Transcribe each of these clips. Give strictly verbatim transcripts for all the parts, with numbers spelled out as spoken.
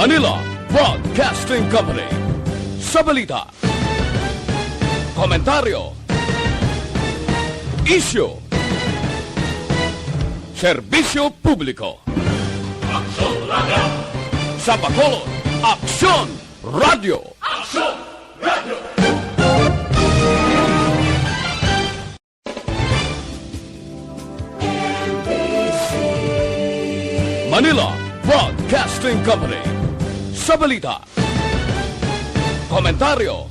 Manila Broadcasting Company. Sa balita, komentaryo, isyu, serbisyo publiko. Aksyon Radio! Sa Bacolod, Aksyon Radio! Aksyon Radio! Manila Broadcasting Company. Sa balita, komentaryo,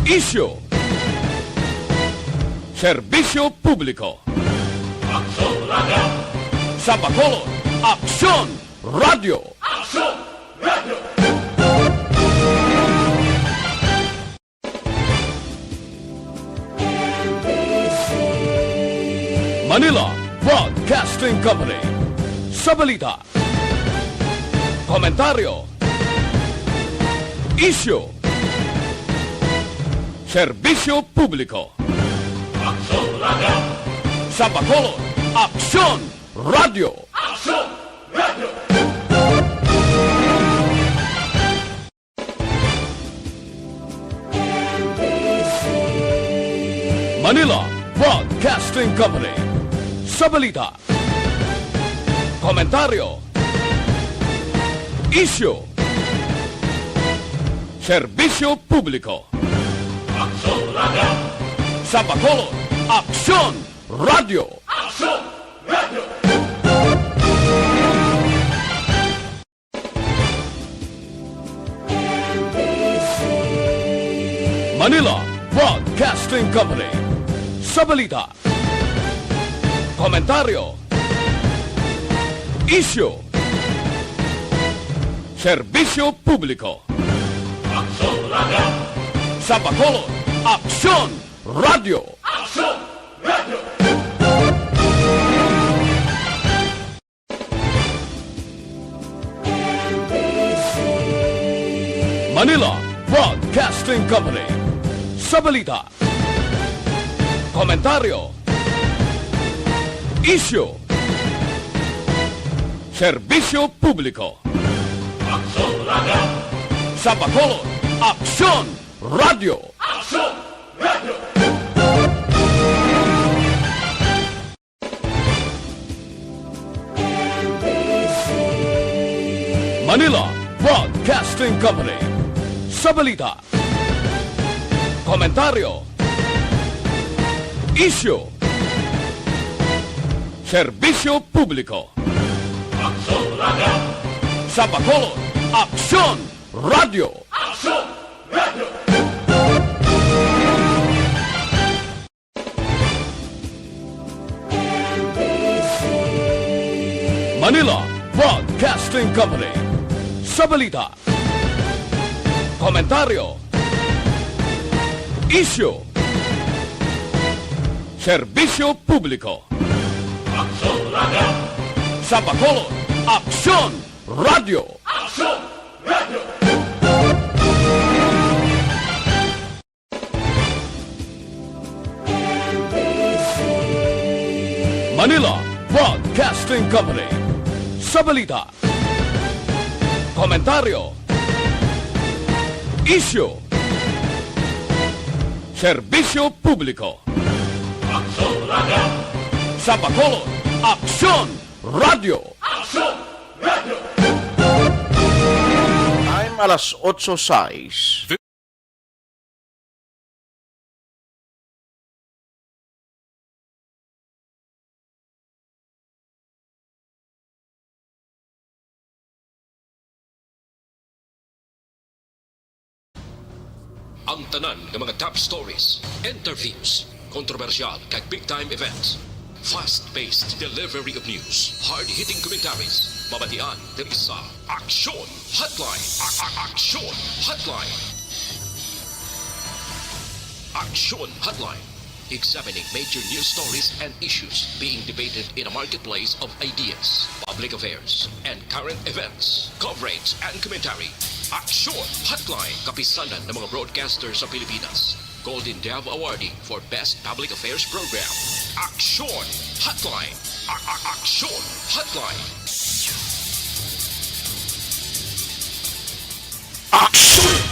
isyu, serbisyo publiko. Aksyon Radio! Sa Bacolod, Aksyon Radio! Aksyon Radio! Manila Broadcasting Company. Sa balita, komentaryo, isyu, serbisyo publiko. Aksyon Radio! Sa Bacolod, Aksyon Radio! Aksyon Radio! Manila Broadcasting Company. Sa balita, komentaryo, isyu, serbisyo publiko. Aksyon Radio! Sa Bacolod, Aksyon Radio! Aksyon Radio! Manila Broadcasting Company. Sa balita, komentaryo, isyu, serbisyo publiko. Aksyon Radio! Sa Bacolod, Aksyon Radio! Aksyon Radio! Manila Broadcasting Company. Sa balita, komentaryo, isyu, serbisyo publiko. Aksyon Radio! Sa Bacolod, Aksyon Radio! Aksyon Radio! Manila Broadcasting Company. Sa balita, komentaryo, isyu, serbisyo publiko. Aksyon Radio! Sa Bacolod, Aksyon Radio! Aksyon Radio! Manila Broadcasting Company. Sa balita, komentaryo, isyu, serbisyo publiko. Aksyon Radio! Sa Bacolod, Aksyon Radio! Aksyon Radio! Manila Broadcasting Company. Sa balita, komentaryo, isyu, serbisyo publiko. Aksyon Radio! Sa Bacolod, Aksyon Radio! Aksyon Radio! Time alas otso sais. Ang tanan nga mga top stories, interviews, kontrobersyal kag big time events. Fast-paced delivery of news, hard-hitting commentaries, mabatian diri sa Aksyon Hotline. A- a- Aksyon Hotline. Aksyon Hotline. Examining major news stories and issues being debated in a marketplace of ideas, public affairs, and current events. Coverage and commentary. Aksyon Hotline. Kapisanan ng mga broadcaster sa Pilipinas. Golden Dove Awardee for Best Public Affairs Program. Aksyon Hotline. A- a- Aksyon Hotline.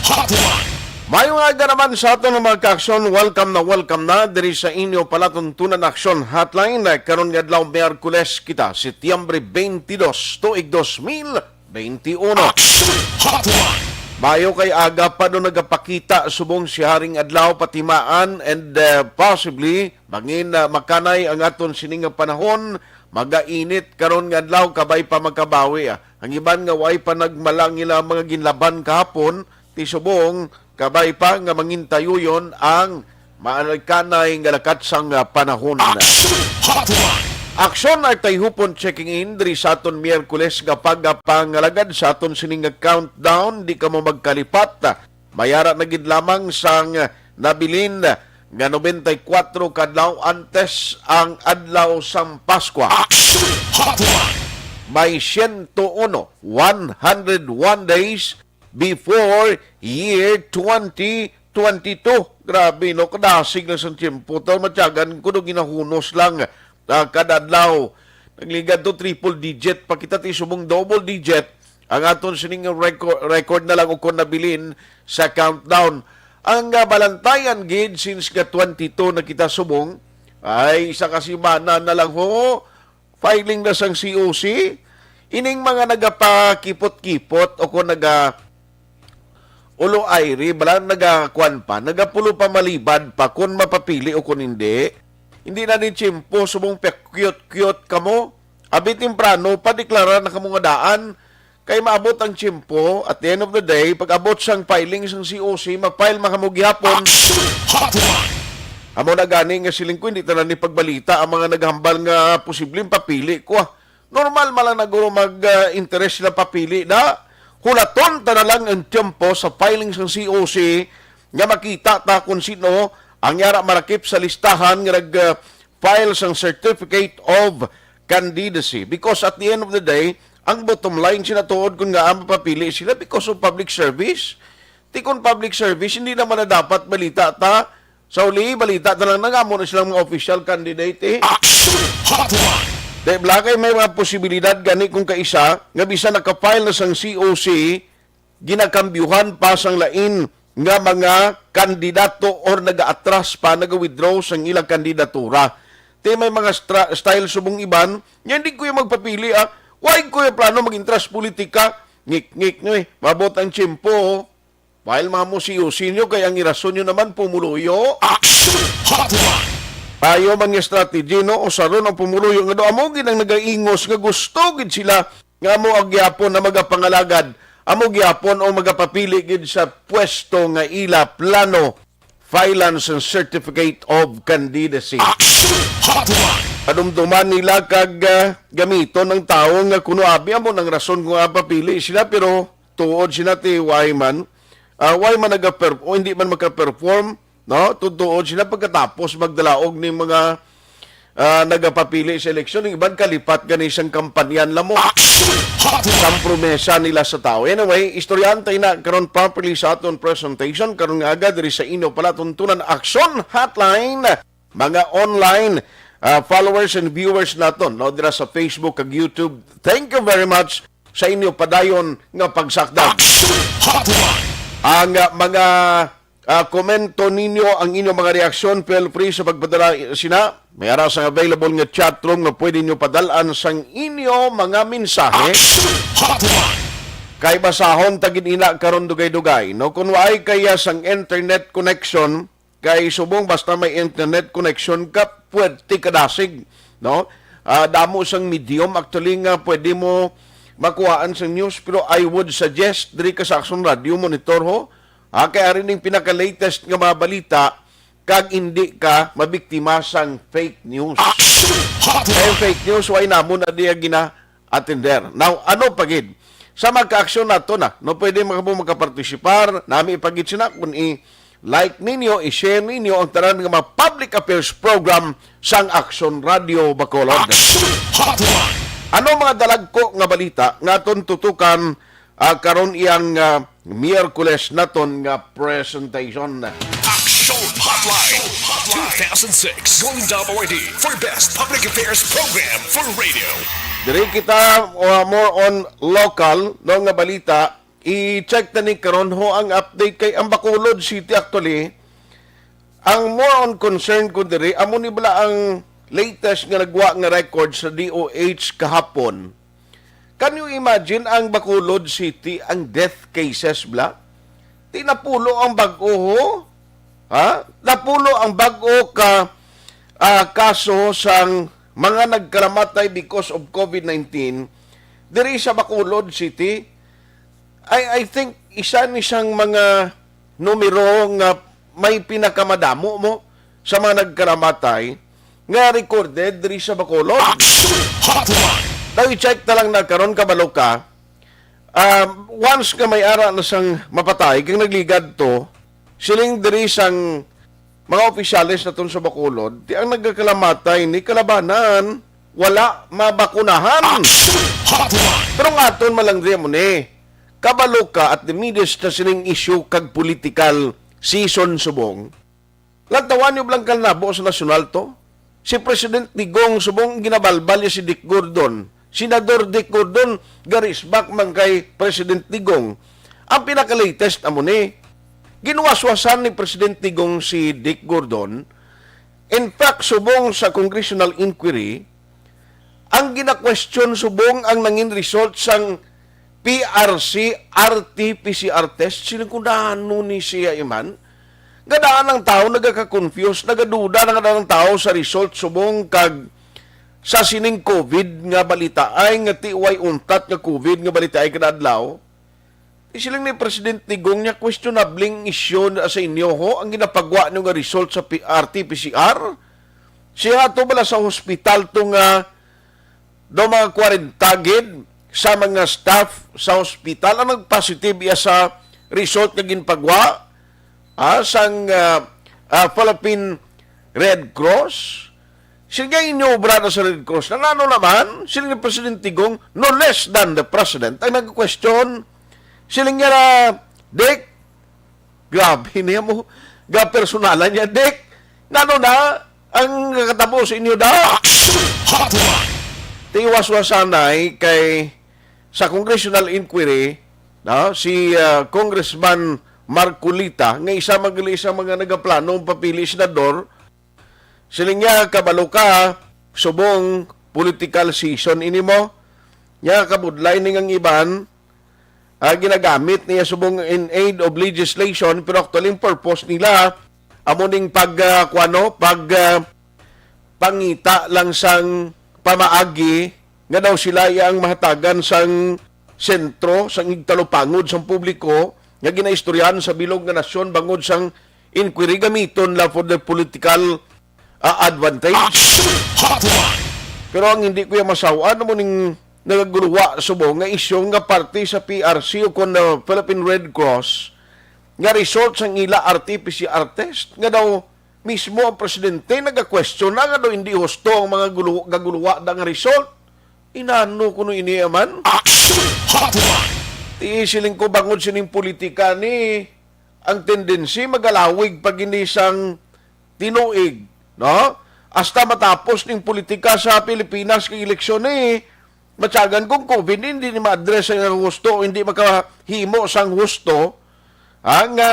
Hotline. Maayong aga naman sa aton nga mga ka-aksyon. Welcome na welcome na diri sa inyo palatuntunan Aksyon Hotline. Karon nga adlaw, Miyerkules kita, Setyembre twenty-two, tuig dos mil twenty-one. Aksyon Hotline. Mayo kay aga pa do nagapakita subong si Haring Adlaw patimaan, and, uh, possibly bangin, uh, makanay ang aton sining nga panahon, magainit karon nga adlaw, kabay pa makabawi, ah. Ang iban nga way pa nagmala ang ila mga ginlaban kahapon, ti subong kabay pa nga mangintayuyon ang maalikanay nga lakat sang, ah, panahon. Aksyon Hotline. Aksyon Artayhupon checking in diri sa aton Miyerkules nga pagpangalagad sa aton sining nga countdown. Di kamo magkalipat. Mayara na gid lamang sang nabilin nga nobenta y kuwatro ka adlaw antes ang adlaw sang Paskwa. Aksyon Hotline. May siyento uno, one hundred one days before year twenty twenty-two. Grabe, no? Kadasig na sang tiyempo. Taon matyagan ko do ginahunos lang, ah, kada adlaw. Nagligad to triple digit pa kita, ti subong double digit ang aton sining record, record na lang ukon nabilin sa countdown. Ang, ah, balantayan gid, since nga twenty-two na kita subong, ay isa ka semana na lang ho, filing na sang C O C. Ining mga nagapakipot-kipot o kung naga ulo airi, bala, nagakuan pa, nagapulo pa malibad pa kung mapapili o kung hindi. Hindi na ni tiyempo subong pa-cute-cute kamo. Abi temprano pa, deklara na kamo nga daan. Kay maabot ang tiyempo, at the end of the day, pag abot sang filing sang C O C, ma-file man kamo gihapon. Action Hotline. Amo na gani nga siling ko, hindi tanan ni pagbalita ang mga naghambal nga posibleng papili ko, ah. Normal man lang na guro mag, ah, interes sila papili na. Hulaton ta na lang ang tiyempo sa filing sang C O C nga makita ta kung sino ang yara malakip sa listahan nga nag, ah, file sang certificate of candidacy. Because at the end of the day, ang bottom line sila tuod kung nga mapapili sila because of public service. Ti kung public service, hindi naman na dapat balita ta. Sa uli, balita ta lang na nga amo na silang mga official candidate, eh. Action Hotline. Di bala kay may mga posibilidad gani kung kaisa nga bisan naka-file na sang C O C, ginakambyuhan pa sang lain nga mga kandidato or nagaatras pa, naga-withdraw sang ilang kandidatura. Ti may mga stra-, style subong iban, nga hindi ko yung magpapili, ah. Why ko yung plano mag-intras politika? Ngik-ngik nyo, eh. Mabot ang tiyempo, oh. File man mo si Usinyo, kay ang irason nyo naman pumuluyo. Action Hotline. Ayo man nga strategy, no? Usaron ang pumuluyo nga do amo gid ang nagaingos nga gusto gid sila nga amo ang gyapon na magapangalagad, amo gyapon o magapapili gid sa pwesto nga ila plano, file-an sang certificate of candidacy. Action Hotline. Padumduman nila kag, ah, gamiton ang tawo nga kuno abi amo nang rason kung, ah, papili sila, pero tuod sila ti why man, ah, why man nagaper-, o hindi man makaperform, no? Tutuod sila pagkatapos magdalaog ning mga, ah, nagapapili sa eleksyon. Ang iban kalipat gani sang kampanyan lamo. Action Hotline. Sang promesa nila sa tao. Anyway, istoryahan tayo na karon properly sa aton presentation. Karon nga aga diri sa inyo palatuntunan Action Hotline. Mga online, ah, followers and viewers naton, no, dira sa Facebook kag YouTube. Thank you very much sa inyo padayon nga pagsakdag. Action Hotline. Ang, ah, mga, ah, komento ninyo, ang inyong mga reaksyon, feel free sa pagpadala sina. May ara sang available nga chat room nga pwede nyo padalaan sang inyo mga mensahe. Action Hotline. Kay basahon ta gid ina karon dugay-dugay, no? Kung waay kaya sang internet connection, kay subong basta may internet connection ka, pwerte kadasig, no? Ah, damo sang medium actually nga pwede mo makuhaan sang news, pero I would suggest diri ka sa Action Radio, monitor ho. Ah, kay ari ning pinaka-latest nga mga balita, kag hindi ka mabiktima sang fake news. Action Hotline. Kay fake news, way namon na diya gina atender. Now, ano pa gid? Sa magka-aksyon nato na, no, pwede mo kamo makapartisipar, nami pa gid sina kung i-like ninyo, i-share ninyo ang tanan nga mga public affairs program sang Action Radio Bacolod. Action Hotline. Ano mga dalagko nga balita nga aton tutukan, ah, karon iyang, ah, Miyerkules naton nga presentation? Action Hotline two thousand six Golden Dome Awardee for Best Public Affairs Program for Radio. Diri kita, uh, more on local, no, nga balita. I-check ta ni karon ho ang update kay ang Bacolod City actually, ang more on concern ko diri, amo ni bala ang latest nga nagwa nga record sa D O H kahapon. Can you imagine ang Bacolod City, ang death cases bala? Ti napulo ang bag-o ho. Ha? Napulo ang bag-o ka, ah, kaso sang mga nagkalamatay because of COVID nineteen diri sa Bacolod City. I, I think isa ni sang mga numero nga may pinakamadamo mo sa mga nagkalamatay nga recorded diri sa Bacolod. Action Hotline! Daw i-check ta lang na karon, kabalo ka. Ah, once nga may ara na sang mapatay, kag nagligad to, siling diri sang mga opisyales naton sa Bacolod, ti ang nagakalamatay ni kalabanan, wala mabakunahan. Action Hotline! Pero ang aton malangria mo ni, kabalo ka at the midst na sining issue kag political season subong. Lantawan niyo bala ang kalnabo sa nasyonal to? Si President Digong subong ginabalbal niya si Dick Gordon. Senador Dick Gordon, garisbak man kay President Digong. Ang pinaka-latest amo ni, ginwaswasan ni President Digong si Dick Gordon. In fact, subong sa congressional inquiry, ang gina-question subong ang nangin result sang P R C R T P C R test. Sino kung ano ni siya, iman? Nga daan ang tao nagaka-confuse, nagaduda na nga daan ang tao sa result subong kag sa sining COVID nga balita ay nga ti way untat nga COVID nga balita ay kada adlaw. Isiling ni President Digong niya, questionabling issue na sa inyo ho ang ginapagwa niyo nga result sa P-, R T P C R. Siya ato bala sa hospital to nga daw mga kwarenta gid sa mga staff sa hospital ang nag-positive iya sa result nga ginpagwa, ah, sang, ah, ah, Philippine Red Cross. Sige, inyo obra na sa Red Cross. Nanano naman, siling ni President Digong, no less than the president. Ang nag-question, siling niya na, Dick, grabe niya mo. Ga-personalan niya, Dick. Nano na ang nakatabo sa inyo da? Action Hotline! Tiwas-wasanay kay sa congressional inquiry, no, si, ah, Congressman Marcolita, nga isa man gali sa mga nagaplano ang papili senador, siling niya, kabalo ka, subong political season ini mo. Niya, kabudlay ning ang iban, ah, ginagamit niya subong in aid of legislation, pero actually, ang purpose nila, amo ning pag, ah, kuwano, pag, ah, pangita lang sang pamaagi nga daw sila iya ang mahatagan sang sentro, sang igtalupangod sang publiko nga ginaistoryahan sa bilog nga nasyon bangod sang inquiry gamiton la for the political, ah, advantage. Action Hotline! Pero ang hindi ko yung masawan mo ning nagaguluwa subong nga isyu nga parte sa P R C o kon, ah, Philippine Red Cross nga result sang ila R T P C R test nga daw mismo ang presidente naga-question na nga daw hindi husto ang mga gulu-, gaguluwa da nga result. Inano kuno ini man? Action Hotline! Ti siling ko bangod sining politika ni ang tendency magalawig pa gini sang tinuig, no? Hasta matapos ning politika sa Pilipinas kay eleksyon ni, matyagan kung COVID, hindi ni ma-address ang husto, hindi makahimo sang husto, ha, nga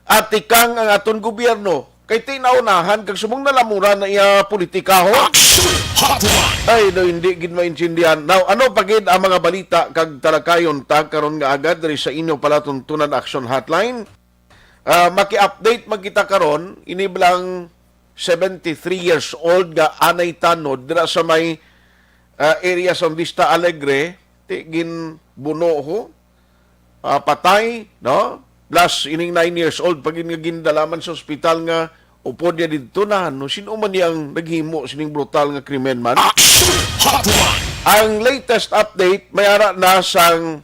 atikang ang aton gobyerno. Kay tinaunahan kag subong nalamuran na iya politika, ho. Action Hotline! Ay, no, hindi gid maintindihan. Now, ano pa gid ang mga balita kag talakayon ta karon nga agad diri sa inyo palatuntunan Action Hotline? Ah, maki-update man kita karon, ini bala ang seventy-three years old nga anay tanod dira sa may, ah, area sa Vista Alegre, ti ginbuno ho, ah, patay, no? Plus, ining nine years old pa gid nga gindala man sa ospital nga upod niya didto na, no? Sino man yang naghimo sining brutal nga krimen man? Action Hotline! Ang latest update, may ara na sang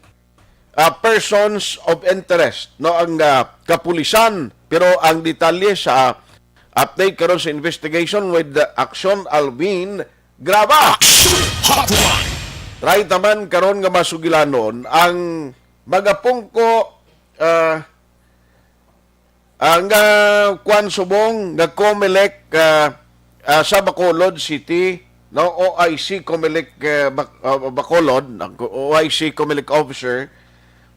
ah, persons of interest, no, ang, ah, kapulisan. Pero ang detalye sa update karon sa investigation with, ah, Action Alvin Graba. Action Hotline. Try taman karon nga masugilanon ang magapungko, ah, Ang, ah, kwan subong nga Comelec, ah, ah, sa Bacolod City, no? O I C Comelec, ah, Bac-, ah, Bacolod, ang O I C Comelec officer,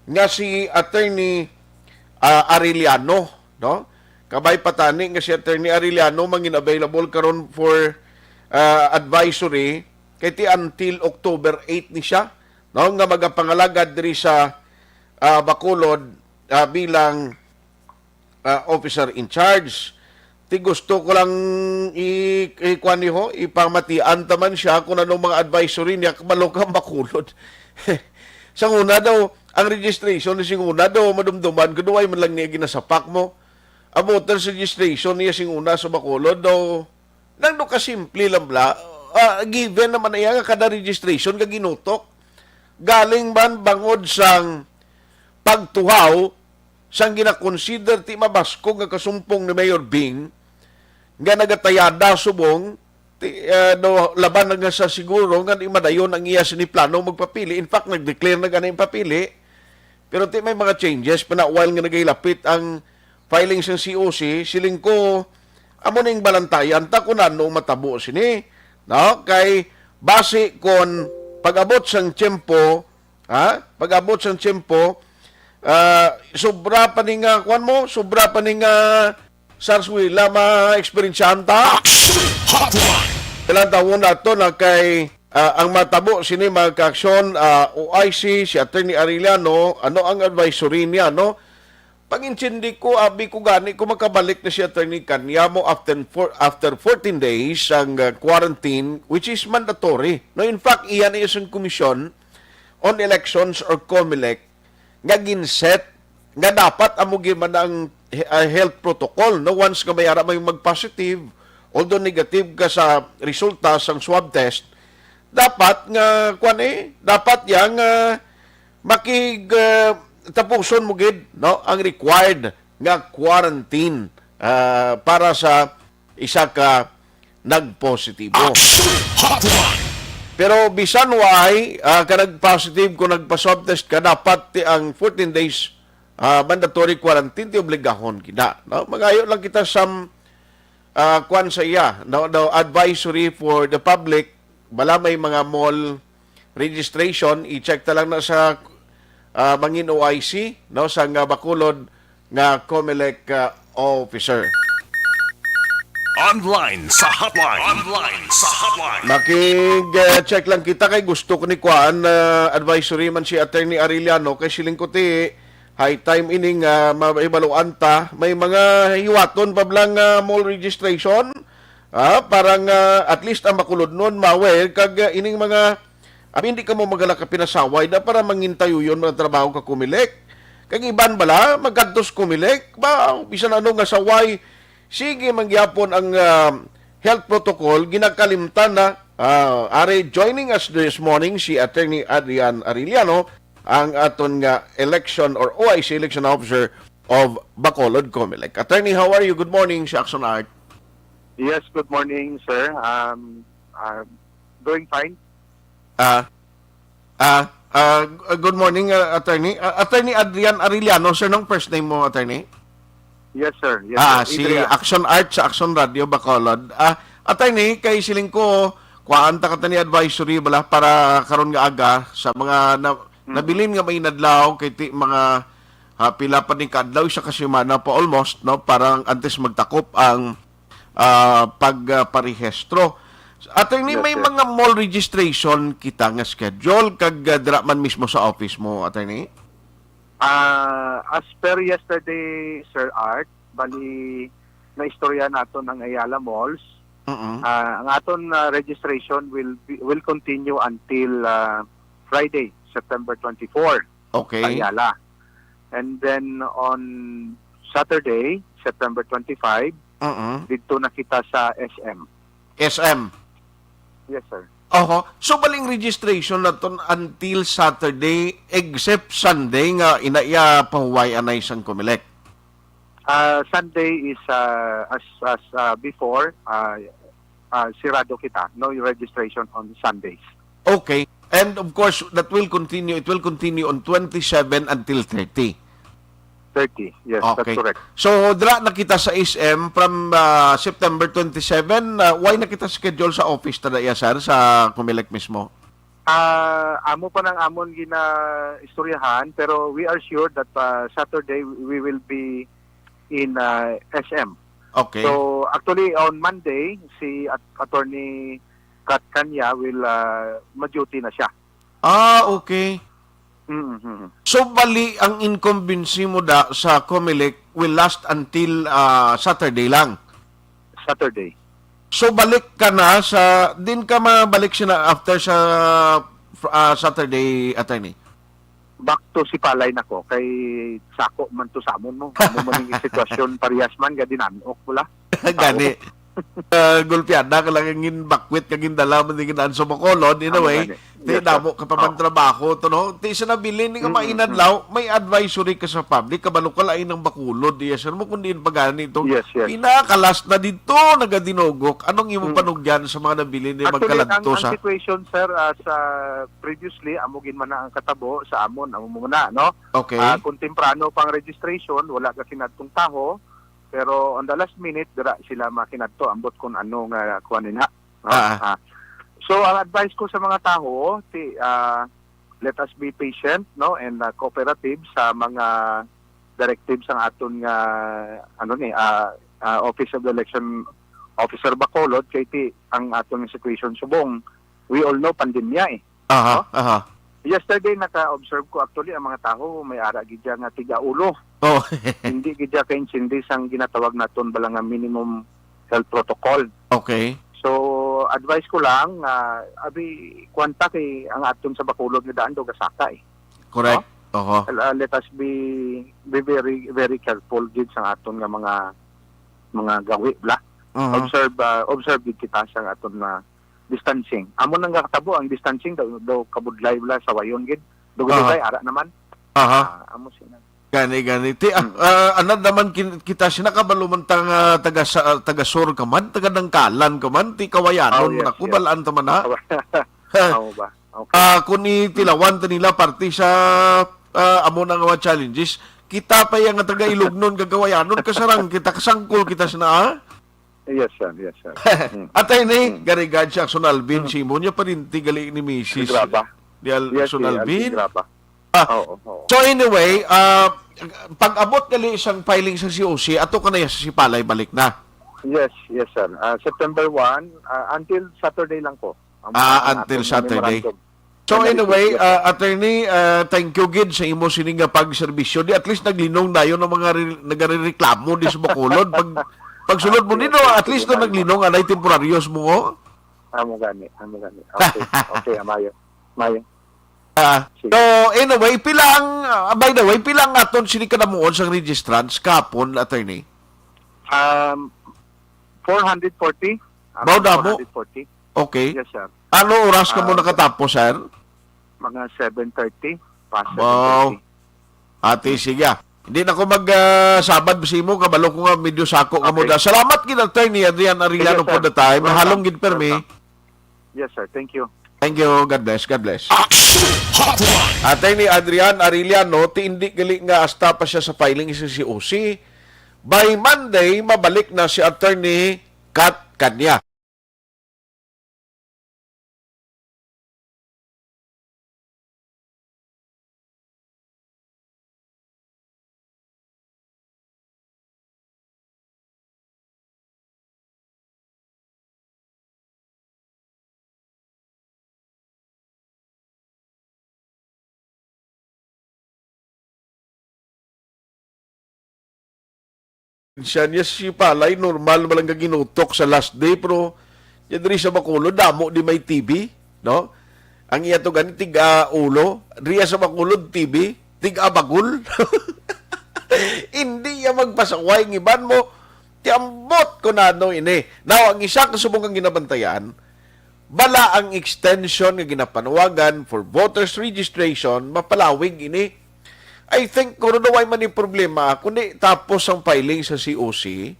nga si Attorney, ah, Arellano, no? Kabay pa tani nga si Attorney Arellano mangin available karon for, ah, advisory kay ti until October eight ni siya, no, nga magapangalagad diri sa, ah, Bacolod, ah, bilang, ah, officer in charge. Ti gusto ko lang i-, i-, kuwan ni ho, ipamatian ta man siya kung anong mga advisory niya, kabalo ka, Bacolod. Sang una daw, ang registration ni sing una daw, madumduman ko, duway man lang niya ginasapak mo. Ang voters registration niya sing una sa Bacolod daw, nang do kasimple lang bala, ah, given naman na iya nga kada registration ka ginutok. Galing man bangod sang pagtuhaw sang ginakonsider ti mabaskog nga kasumpong ni Mayor Bing nga nagatayada subong ti, ah, no, laban na nga sa siguro nga di madayon ang iya sini plano magpapili. In fact, nag-declare na gani ang papili. Pero ti may mga changes pa na while nga nagahilapit ang filing sang C O C, siling ko, amo ning balantayan ta kung ano ang matabo sini, no? Kay basi kon pag-abot sang tiyempo, ha? Pag-abot sang tiyempo, ah, sobra pa ni nga, kuwan mo, sobra pa ni nga sarsuela ma-eksperyensyahan ta. Action Hotline! Ilang taon na to na kay, ah, ang matabo sini mga kaaksyon, ah, O I C, si Attorney Arellano, ano ang advisory niya, no? Pag-intindi ko, abi ko gani ko makabalik na si Attorney Canyamo after four, after fourteen days ang, ah, quarantine, which is mandatory. No, in fact, iyan ay isang komisyon on elections or COMELEC nga ginset nga dapat amo gyud man ang, ah, health protocol, no, once nga may ara may mag-positive, although negative ka sa resulta sang swab test, dapat nga, kwan eh, dapat yang, ah, makig, ah, tapuson mo gid, no, ang required nga quarantine, ah, para sa isa ka nagpositibo. Action Hotline! Pero bisan way, ah, ka nag-positive, kung nagpa-swab test ka, dapat ti ang fourteen days, ah, mandatory quarantine, ti obligahon gina, no? Magayo lang kita sa, ah, kwan sa iya, no, no, advisory for the public, bala may mga mall registration, i-check ta lang na sa, ah, mangin O I C, no, sa nga Bacolod nga COMELEC, ah, officer. Online sa hotline. Online sa hotline. Makig, ah, check lang kita kay gusto ko ni kuan, ah, advisory man si Attorney Arellano kay siling ko ti high time ini nga mahibaluan ta. May mga hiwaton pa bala nga mall registration, ah, para nga at least ang Bacolodnon ma-aware kag, ah, ining mga, abi, hindi ka mo magala ka pinasaway na para mangintayuyon man ang trabaho ka COMELEC. Kag iban bala, magkadtos COMELEC, ba, bisan ano nga saway, sige man gyapon ang, ah, health protocol, ginakalimtan na. Ah, are joining us this morning si Attorney Adrian Arellano, ang aton nga election or O I C election officer of Bacolod COMELEC. Attorney, how are you? Good morning, si Action Art. Yes, good morning, sir. Um, uh, doing fine. Ah, ah, ah, g-, good morning, ah, Attorney. Ah, Attorney Adrian Arellano, sir, nung first name mo, Attorney? Yes, sir. Yes, Ah, sir. Si Adrian. Action Art sa Action Radio Bacolod. Ah, Attorney, kay siling ko, kuhaan ta ka tani advisory bala para karon nga aga sa mga na-, Hmm. nabilin nga may inadlaw kay ti mga, ah, pila pa ni kadlaw, isa ka semana pa almost, no, parang antes magtakop ang, ah, pag, ah, parehistro. Attorney, Yes, may sir. mga mall registration kita nga schedule kag, ah, dira man mismo sa office mo, Attorney? Ah, as per yesterday, Sir Art, bali naistorya naton ang Ayala Malls. Mm-mm. Ah, ang aton, ah, registration will be, will continue until, ah, Friday, September twenty-four, Okay. Ayala. And then on Saturday, September twenty-five, Mm-mm. didto na kita sa S M. S M. Yes, sir. Oho. So, baling registration naton until Saturday, except Sunday nga ina iya pahuway anay sang COMELEC. Ah, Sunday is, ah, as, as, ah, before, ah, ah, sirado kita. No registration on Sundays. Okay. And of course, that will continue. It will continue on twenty-seven until thirty. Thirty. Yes, that's Okay. correct. So, dira na kita sa S M from, ah, September twenty-seven. Ah, why na kita schedule sa office ta da iya, sir, sa COMELEC mismo? Ah, amo pa nang amon ginaistoryahan, pero we are sure that, ah, Saturday we will be in, ah, S M. Okay. So, actually, on Monday, si At-, Attorney Kat Kanya will, ah, ma-duty na siya. Ah, okay. Mm-hmm. So, bali, ang incumbency mo da sa Comelec will last until, ah, Saturday lang? Saturday. So, balik ka na sa, din ka mabalik sina after sa, ah, Saturday, attorney? Back to Sipalay na ko, kay sako man to sa amon mo. Amo man yung sitwasyon, parehas man, ga dinanok mo la. Gani. Ah, gulpiada ka lang ang ginbakwit ka gindala man din ginaan sa Bacolod. In a Amo way, gani. Ti Yes, sir. damo ka pa man Oo. trabaho to, no? Ti sa nabilin ni nga Mm, mm, mm. mainadlaw, may advisory ka sa public, kabalo ka lain ang Bacolod, yes, sir, mo kung diin pa gani to. Yes, yes. Pinakalas na dito, nagadinogok. Anong imo Mm. panugyan sa mga nabilin ni Actually, ang, magkaladto ang sa situation, sir, ah, sa previously, amo gid man na ang katabo sa amon, amo muna, no? Okay. Ah, kung temprano pang registration, wala ka kinadtong taho, pero on the last minute, dira sila makinadto, ambot kung ano nga kuwan nila. No? Ah, ah. Ah. So, ang advice ko sa mga taho, ti, ah, let us be patient, no, and, ah, cooperative sa mga directives ang aton nga, ano ni, ah, ah, Office of the Election Officer Bacolod, kay ti ang aton nga situation subong, we all know, pandemya eh. Aha, No? aha. Yesterday, naka-observe ko actually ang mga taho, may ara gid dya nga tiga ulo. Oh. Hindi gid dya ka-intindi sang ginatawag naton bala nga minimum health protocol. Okay. So, advice ko lang, ah, abi, kwanta kay ang aton sa Bacolod nga daan daw gasaka eh. Correct. No? Oho. Uh, let us be, be very, very careful gid sa aton nga mga, mga gawi, bla. Mhm. Observe, ah, observe gid kita sa aton na distancing. Amo nang nakatabo ang distancing daw, daw kabudlay, bla, sa wayon gid. Dugay-dugay, Aha. ara naman. Aha. Ah, amo sina. Gani, gani. Ti, ah, Hmm. ah, anad naman kin-, kita sina kabalo man ta nga taga sa, taga sur ka man, taga Dangkalan ka man, ti kawayanon Oh, yes, man ako, yes. balaan ta man na. Amo ba? Okay. Ah, kung itilawan ta nila parte sa, ah, amo na nga mga challenges, kita pa yang taga Ilognon kagawayanon, kasarang kita, kasangkol kita sina, ah? Yes, sir. Yes, sir. Mm. Attorney, Mm. Garigad siya, Action Alvin, Mm. si imo niya, parinti gali ni misis. Graba. Di Al-, Yes, Action si Alvin. Alvin Graba. Ah, Oo, oo. so anyway, ah, pag-abot gali isang filing sa C O C, ato ka na sa Sipalay, balik na. Yes, yes, sir. Ah, September one, ah, until Saturday lang po. Ang Ah, mga until aton nga Saturday. memorandum. So Nga anyway, na-receive, yes, sir. ah, attorney, ah, thank you gid sa imo sini nga pagserbisyo. Di at least naglinong dayon ang mga re-, nagarereklamo di sa Bacolod. Pag, pagsulod mo Ah, nino, yes, at least sige, no, Mario. naglinong anay temporaryos mo, oh. Amo gani, amo gani. Okay, okay, amayo. Mayo. Ah, Sige. so, anyway, pila ang, ah, by the way, pila ang aton sini kanamuon sang registrants kahapon, attorney? Um, four hundred forty. Around Mao damo? four hundred forty. Okay. Yes, sir. Ano oras ka mo Ah, nakatapos, sir? Mga seven thirty, past Wow. seven thirty. Ate, sige, ah. Hindi na ko mag, ah, sabad sa imo, kabalo ko nga medyo sako ka mo Okay. da. Salamat gid, Attorney Adrian Arellano, Yes, for sir. the time. Welcome. Halong gid permi. Welcome. Yes, sir. Thank you. Thank you. God bless. God bless. Action Hotline. Attorney Adrian Arellano, ti indi gali nga hasta pa siya sa filing sa C O C. By Monday, mabalik na si Attorney Kat Kanya. Siya niya si Palay, normal man lang ginutok sa last day, pero yan diri sa Bacolod, damo di may T B, no? Ang iya to gani, tiga ulo, riya sa Bacolod, T B, tiga bagol. Hindi ya magpasaway ang iban mo, tiambot ko na ano ini. Now, ang isa ka subong ang ginabantayan, bala ang extension nga ginapanuwagan for voters registration, mapalawig ini. I think, kung ano, way man yung problema, kundi tapos ang filing sa C O C,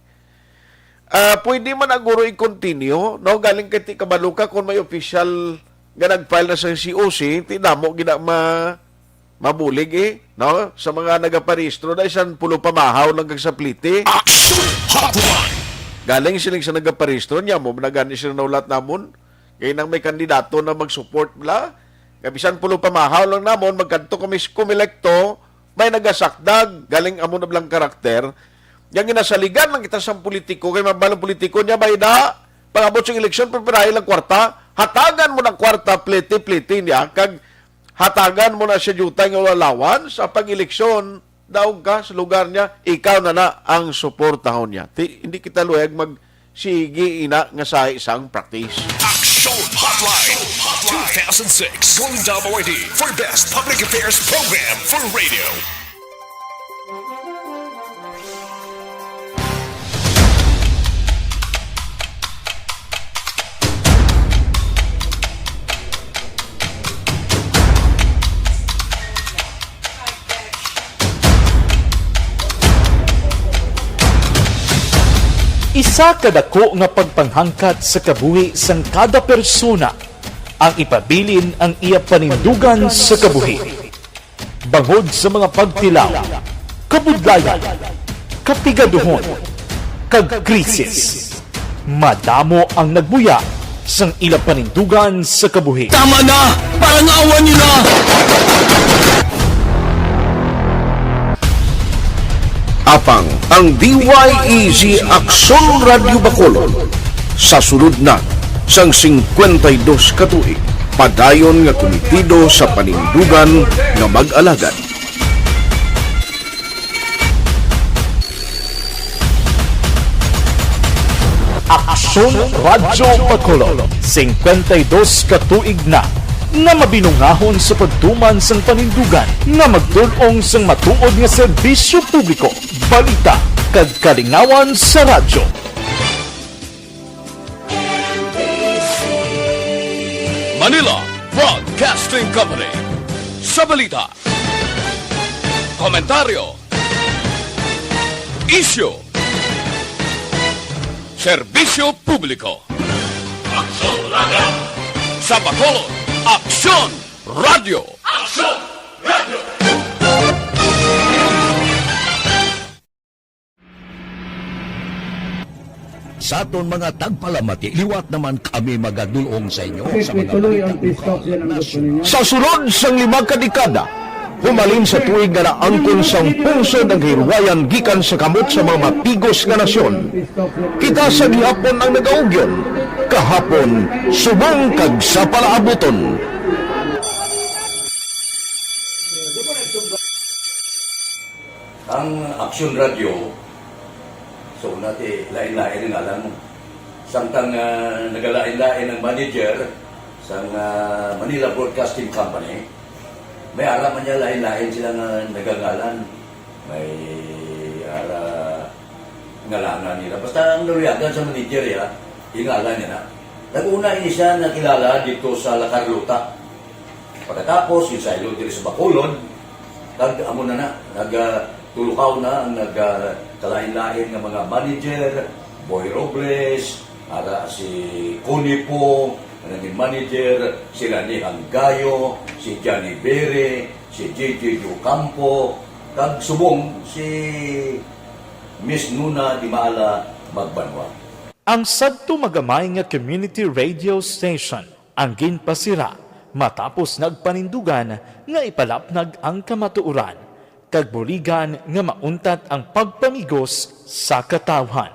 ah, pwede man aguro i-continue, no? Galing kay ti kabalo ka kung may official nga nag-file na sa C O C, ti damo gina ma-, mabulig, eh, no? Sa mga nagaparehistro, dahil sa pulo pamahaw lang kag sa plite. Action Hotline. Galing sila sa nagaparehistro, niya mo, nagani sila naulat namon. Kay nang may kandidato na mag-support bla, Kay bisan pulo pamahaw lang namon, magkadto kami sa Comelec two, may nagasakdag, galing amo na blang karakter. Yang ginasaligan lang kita sa politiko, kay mabalong politiko niya, may da, pag-abot sa eleksyon, pipirahi lang kwarta, hatagan mo ng kwarta, plete-plete niya, kag hatagan mo na siya diyutay nga allowance, sa pag-eleksyon, daog ka sa lugar niya, ikaw na na ang suportahon niya. Ti, hindi kita luwag mag, sige ina nga sa isang practice. Action Hotline, two thousand six Golden Dome Awardee for Best Public Affairs Program for Radio. Isa ka dako nga pagpanghangkat sa kabuhi sang kada persona ang ipabilin ang iya panindugan sa kabuhi. Bangod sa mga pagtilaw, kabudlayan, kapigaduhon, kag krisis, madamo ang nagbuya sang ila panindugan sa kabuhi. Tama na! Parangawan niyo na! Apang ang D Y E Z Aksyon Radyo Bacolod sa sulod na sang singkwenta y dos ka tuig, padayon nga kumitido sa panindugan nga mag-alagad. Aksyon Radyo Bacolod, singkwenta y dos ka tuig na nga mabinungahon sa pagtuman sang panindugan nga magtul-ong sang matuod nga serbisyo publiko, balita, kag kalingawan sa radyo. Manila Broadcasting Company. Sa balita, komentaryo, isyu, serbisyo publiko. Aksyon Radyo. Sa Bacolod, Aksyon Radyo. Aksyon Radyo. Sa aton mga tagpalamati, liwat naman kami magadul-ong sa inyo sa mga balita lokal, nasyonal. Sa sulod sang lima ka dekada, humalin sa tuig nga naangkon sang pungsod ang kahilwayan gikan sa kamot sa mga mapigos nga nasyon, kita sa gihapon ang nagaugyon, kahapon, subong kag sa palaabuton. Ang Aksyon Radyo, so, una ti, lain-lain ang ngalan mo. Samtang, ah, nagalain-lain ang manager sang, ah, Manila Broadcasting Company, may ara man niya lain-lain sila nga nagangalan. May ara ngalanan nila. Basta ang naluyagan sa manager, ya, ingalan niya na. Nag-una ini siya nakilala dito sa La Carlota. Pagkatapos, yung saylo diri sa Bacolod, kag amo na na, nag, ah, tulukaw na ang nag, ah, kalain-lain nga mga manager, Boy Robles, ara si Connie Po, nga naging manager, si Rani Hanggayo, si Johnny Bere, si J J Ocampo, kag subong si Miss Nuna Dimala Magbanwa. Ang sadto magamay nga community radio station ang ginpasira matapos nagpanindugan nga ipalapnag ang kamatuoran kag buligan nga mauntat ang pagpamigos sa katawhan.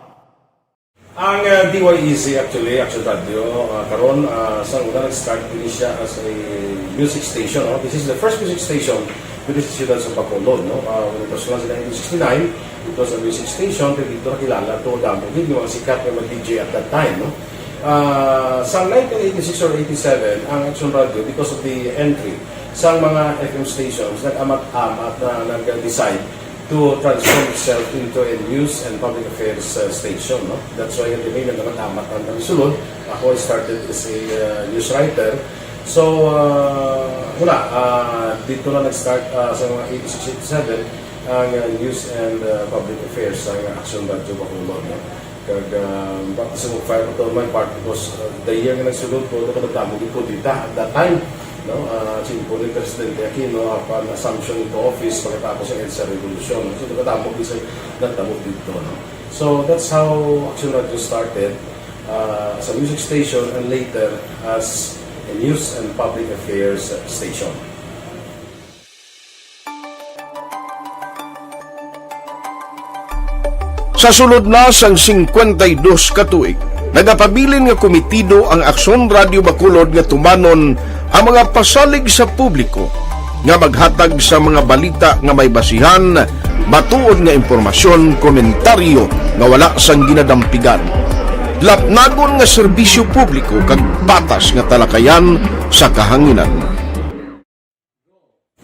Ang, ah, D Y E Z actually, Action Radio, ah, karon, ah, sa una nag-start ini siya as a music station, no? This is the first music station diri sa siyudad sa Bacolod, no? Ah, when it was launched in nineteen sixty-nine, it was a music station, pero dito nakilala to, damo gid yung mga sikat nga mga D J at that time, no? Ah, sa nineteen eighty-six or eighty-seven, ang Action Radio, because of the entry sa mga F M stations, nag-amat-amat na nag-decide to transform itself into a news and public affairs, uh, station, no? That's why the name nag-amat-amat ang, ang sulod. Ako, I started as a, uh, news writer. So, uh, wala, uh, dito na nag-start, uh, sa mga eighty-six, eighty-seven, ang, uh, news and, uh, public affairs sa Action Radio Bacolod, no? Kag, ah, basta mag-file ko to on my part because, ah, the year nga nagsulod ko, nagkadamo gid kudeta at that time, no? Ah, si Imponing Presidente Aquino, apan assumption into office pagkatapos ang EDSA Revolution. So, nagkadamo gid sa nagtabo dito, no? So, that's how Action Radio started, ah, as a music station and later as a News and Public Affairs Station. Sa sulod na sang singkwenta y dos ka tuig, nagapabilin nga komitido ang Aksyon Radio Bacolod nga tumanon ang mga pasalig sa publiko nga maghatag sa mga balita nga may basihan, matuod nga impormasyon, komentaryo nga wala sang ginadampigan, lapnagon nga serbisyo publiko kag patas nga talakayan sa kahanginan.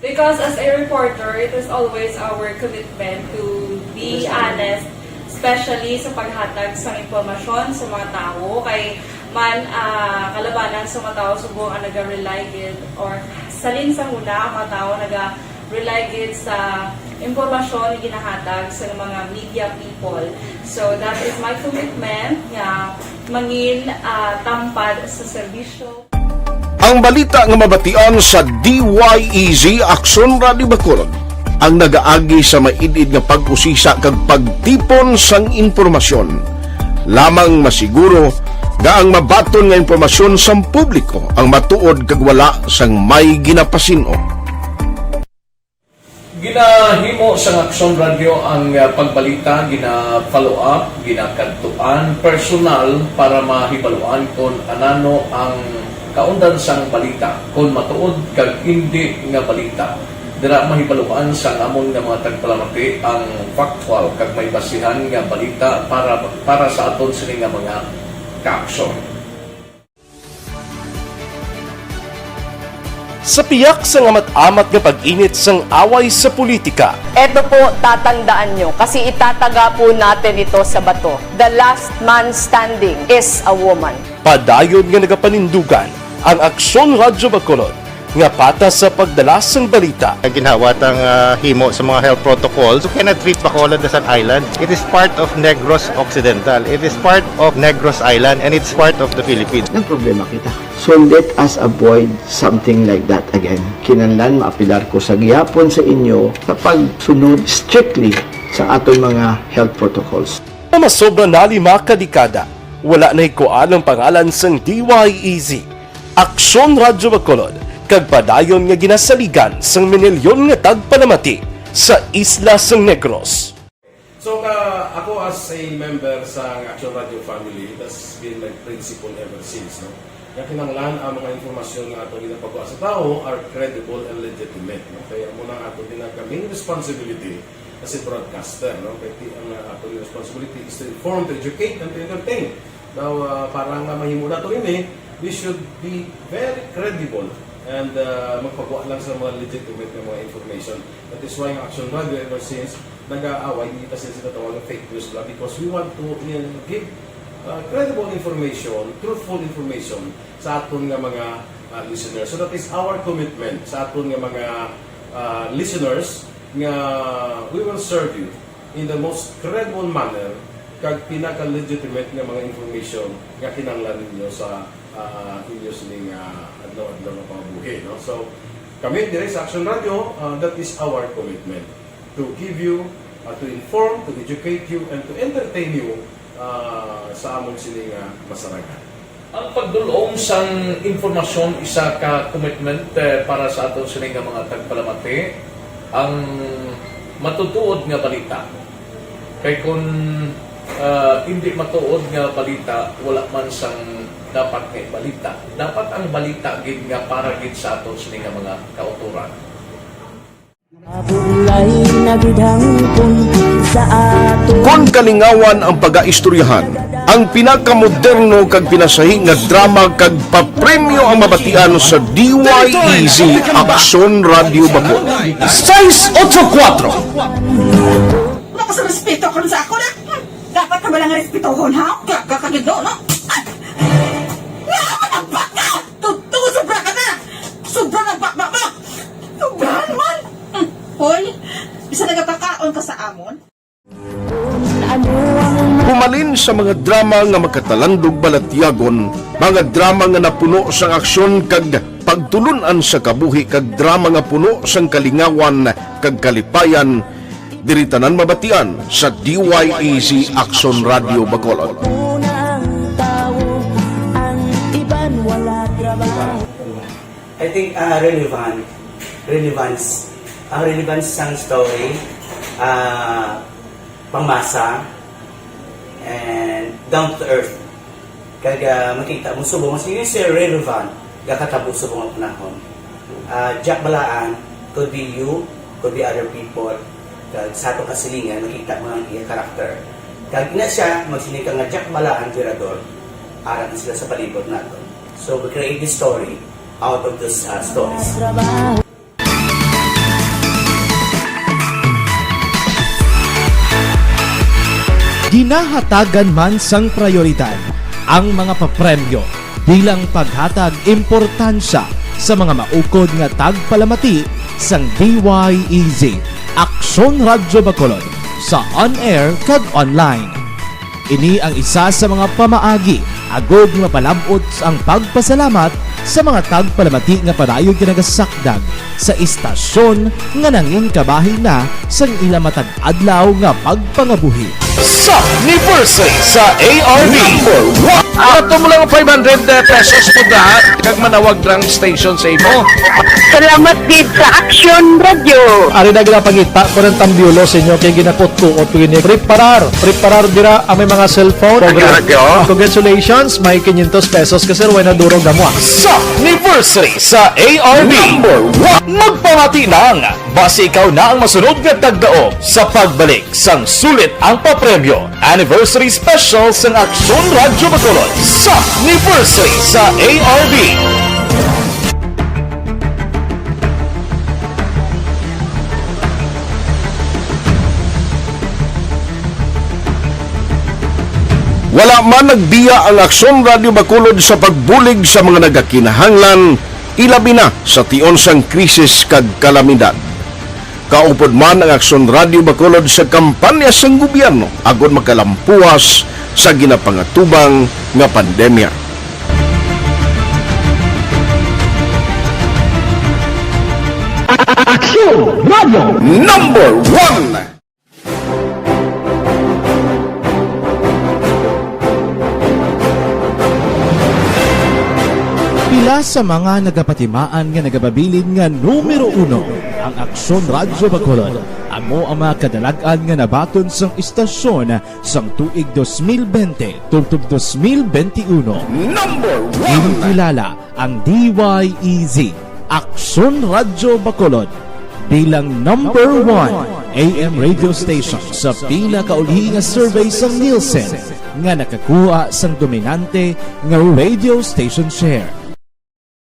Because as a reporter, it is always our commitment to be honest, especially sa paghatag sa impormasyon sa mga tawo. Kay man, ah, kalabanan sa mga tawo subong ang naga-rely gid, or salin sa huna ang mga tawo naga-rely gid sa impormasyon nga ginahatag sa mga media people. So that is my commitment nga mangin, ah, tampad sa serbisyo. Ang balita nga mabatian sa D Y E Z Aksyon Radio Bacolod ang nagaagi sa maid-id nga pag-usisa kag pagtipon sang impormasyon. Lamang masiguro nga ang mabaton nga impormasyon sang publiko ang matuod kag wala sang may ginapasin-o. Ginahimo sang Aksyon Radio ang, ah, pagbalita, gina-follow up, ginakadtuan personal para mahibaluan kon anano ang kaundan sang balita, kon matuod kag indi nga balita. Dira mahibaluan sang amon nga mga tagpalamati ang factual kag may basihan nga balita para, para sa aton sini nga mga kaaksyon. Sa piyak sang amat-amat nga pag-init sang away sa politika, Eto po, tatandaan nyo, kasi itataga po natin ito sa bato. The last man standing is a woman. Padayon nga nagapanindugan ang Aksyon Radyo Bacolod nga patas sa pagdala sang balita. Ginhawa tang, ah, himo sa mga health protocols. You cannot treat Bacolod as an island. It is part of Negros Occidental. It is part of Negros Island, and it's part of the Philippines. Nagproblema kita. So let us avoid something like that again. Kinahanglan maapelar ko sa gihapon sa inyo sa pagsunod strictly sa aton mga health protocols. Nga masobra na lima ka dekada, wala na hikuan ang pangalan sang D Y E Z, Aksyon Radyo Bacolod, kag padayon nga ginasaligan sang minilyon nga tagpalamati sa isla sang Negros. So, ka, ako as a member sa Action Radio family, that's been my principle ever since, no? Nga kinahanglan ang mga impormasyon nga ato ginapagawa sa tawo are credible and legitimate, no? Kaya amo na ato ginaka-, main responsibility as a broadcaster, no? Kaya ti-, ang, uh, ato responsibility is to inform, to educate, and to entertain. Now, uh, para nga mahimo nato ini, we should be very credible and, uh, magpagawa lang sa mga legitimate nga mga information. That is why ang Action Radio ever since nag-aaway, hindi pa sila sinatawag ng fake news lang because we want to, uh, give, uh, credible information, truthful information sa aton nga mga, uh, listeners. So that is our commitment sa aton nga mga, uh, listeners nga we will serve you in the most credible manner kag pinaka-legitimate nga mga information nga kinahanglan ninyo sa, ah, inyo sining, ah, adlaw-adlaw nga pangabuhi, no? So, kami dire sa Action Radio, ah, that is our commitment to give you, ah, to inform, to educate you, and to entertain you, ah, sa amon sini nga masaragan. Ang pagdul-ong sang impormasyon isa ka commitment, eh, para sa aton sini nga mga tagpalamati. Ang matutuod nga balita. Kay kun, ah, indi matuod nga balita, wala man sang dapat nga ibalita. Dapat ang balita gid nga para gid sa aton sini nga mga kautoran. Mabulay na gid hangpon sa ato. Kon kalingawan ang pagaistoryahan, ang pinakamoderno kag pinasahi nga drama kag papremyo ang mabatian sa D Y E Z Aksyon Radio Bacolod. Seis ocho kuatro. Wala ka sa respeto karon sa ako na. Hmm, dapat ka ba lang respetohon, ha? Gaga ka gid, no? Ay! Nga, matagbak ka! Tuto, sobra ka na! Sobra na bakbak mo! Sobrahan man! Hmm, hoy, bisan nagapakaon ka sa amon. Humalin sa mga drama nga makatalandog balatyagon, mga drama nga napuno sang aksyon kag pagtulun-an sa kabuhi kag drama nga puno sang kalingawan kag kalipayan, diri tanan mabatian sa D Y E Z Aksyon Radio Bacolod. Ang iban wala trabaho. I think, ah, relevant. Relevance. Ang relevance sang story, ah, pangmasa, and down to earth. Kag, ah, makita mo subong, mas yun siya relevant, gakatabo subong ang panahon. Ah, Jack Balaan, could be you, could be other people. Kag sa atong kasilingan, makita mo ang iya karakter. Kag ina siya, magsiling ka nga Jack Balaan, Tirador, ara na sila sa palibot nato. So, we create this story out of those, uh, stories. Ginahatagan man sang prayoridad ang mga papremyo bilang paghatag importansya sa mga maukod nga tagpalamati sang D Y E Z, Aksyon Radyo Bacolod, sa on-air kag online. Ini ang isa sa mga pamaagi agod nga mapalab-ot ang pagpasalamat sa mga tagpalamati nga padayon nga nagasakdag sa istasyon nga nangin kabahin na sang ila matag adlaw nga pagpangabuhi. Sa anniversary sa A R V. Number one. Ato mo lang five hundred pesos po da, kag manawag drang station sa imo. Salamat gid sa Action Radio. Ari na gina pangita ko ng tambiulo sa inyo kay ginakot-kuot ko ini. Preparar, preparar dira ang may mga cellphone. Action Radio. Congratulations, may quinientos pesos ka, sir. Way na durog na mo, ah. Sa anniversary sa A R V. Number one. Magpamati nang basi ikaw na ang masunod nga tagdaog sa pagbalik sang sulit ang papremyo. Anniversary Special sang Aksyon Radyo Bacolod sa Anniversary sa A R V. Wala man nagbiya ang Aksyon Radyo Bacolod sa pagbulig sa mga nagakinahanglan, ilabi na sa tion sang krisis kag kalamidad. Kaupod man ang Aksyon Radyo Bacolod sa kampanya sang gobyerno agod makalampuas sa ginapangatubang nga pandemya. Aksyon Radyo Number one. Pila sa mga nagapatimaan nga nagababilin nga numero uno ang Aksyon Radyo Bacolod. Amo ang mga kadalag-an nga nabaton sang istasyon sang tuig dos mil bente tubtob dos mil bente uno. Number one. Ginkilala ang D Y E Z, Aksyon Radyo Bacolod, bilang number one A M radio station sa pinakaulihi nga survey sang Nielsen nga nakakuha sang dominante nga radio station share.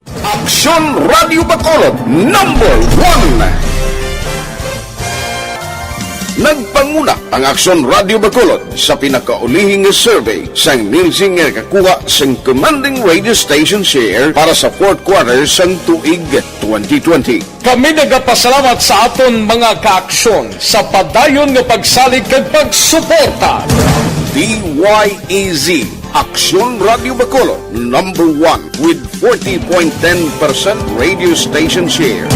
Aksyon Radio Bacolod, number one. Nagpanguna ang Aksyon Radio Bacolod sa pinakaulihi nga survey sang Nielsen nga nakakuha sang commanding radio station share para sa fourth quarter sang tuig twenty twenty. Kami nagapasalamat sa aton mga kaaksyon sa padayon nga pagsalig kag pagsuporta. D Y E Z, Aksyon Radio Bacolod, number one with forty point ten percent radio station share.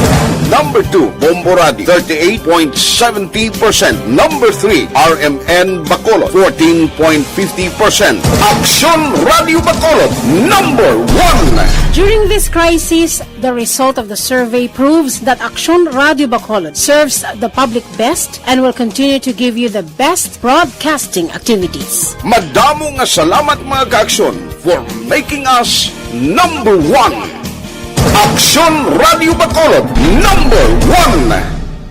Number two, Bombo Radio, thirty-eight point seventy percent. Number three, R M N Bacolod, fourteen point fifty percent. Aksyon Radio Bacolod, number one. During this crisis, the result of the survey proves that Aksyon Radio Bacolod serves the public best and will continue to give you the best broadcasting activities. Madamo nga salamat, mga kaaksyon, for making us number one. Aksyon Radio Bacolod, number one.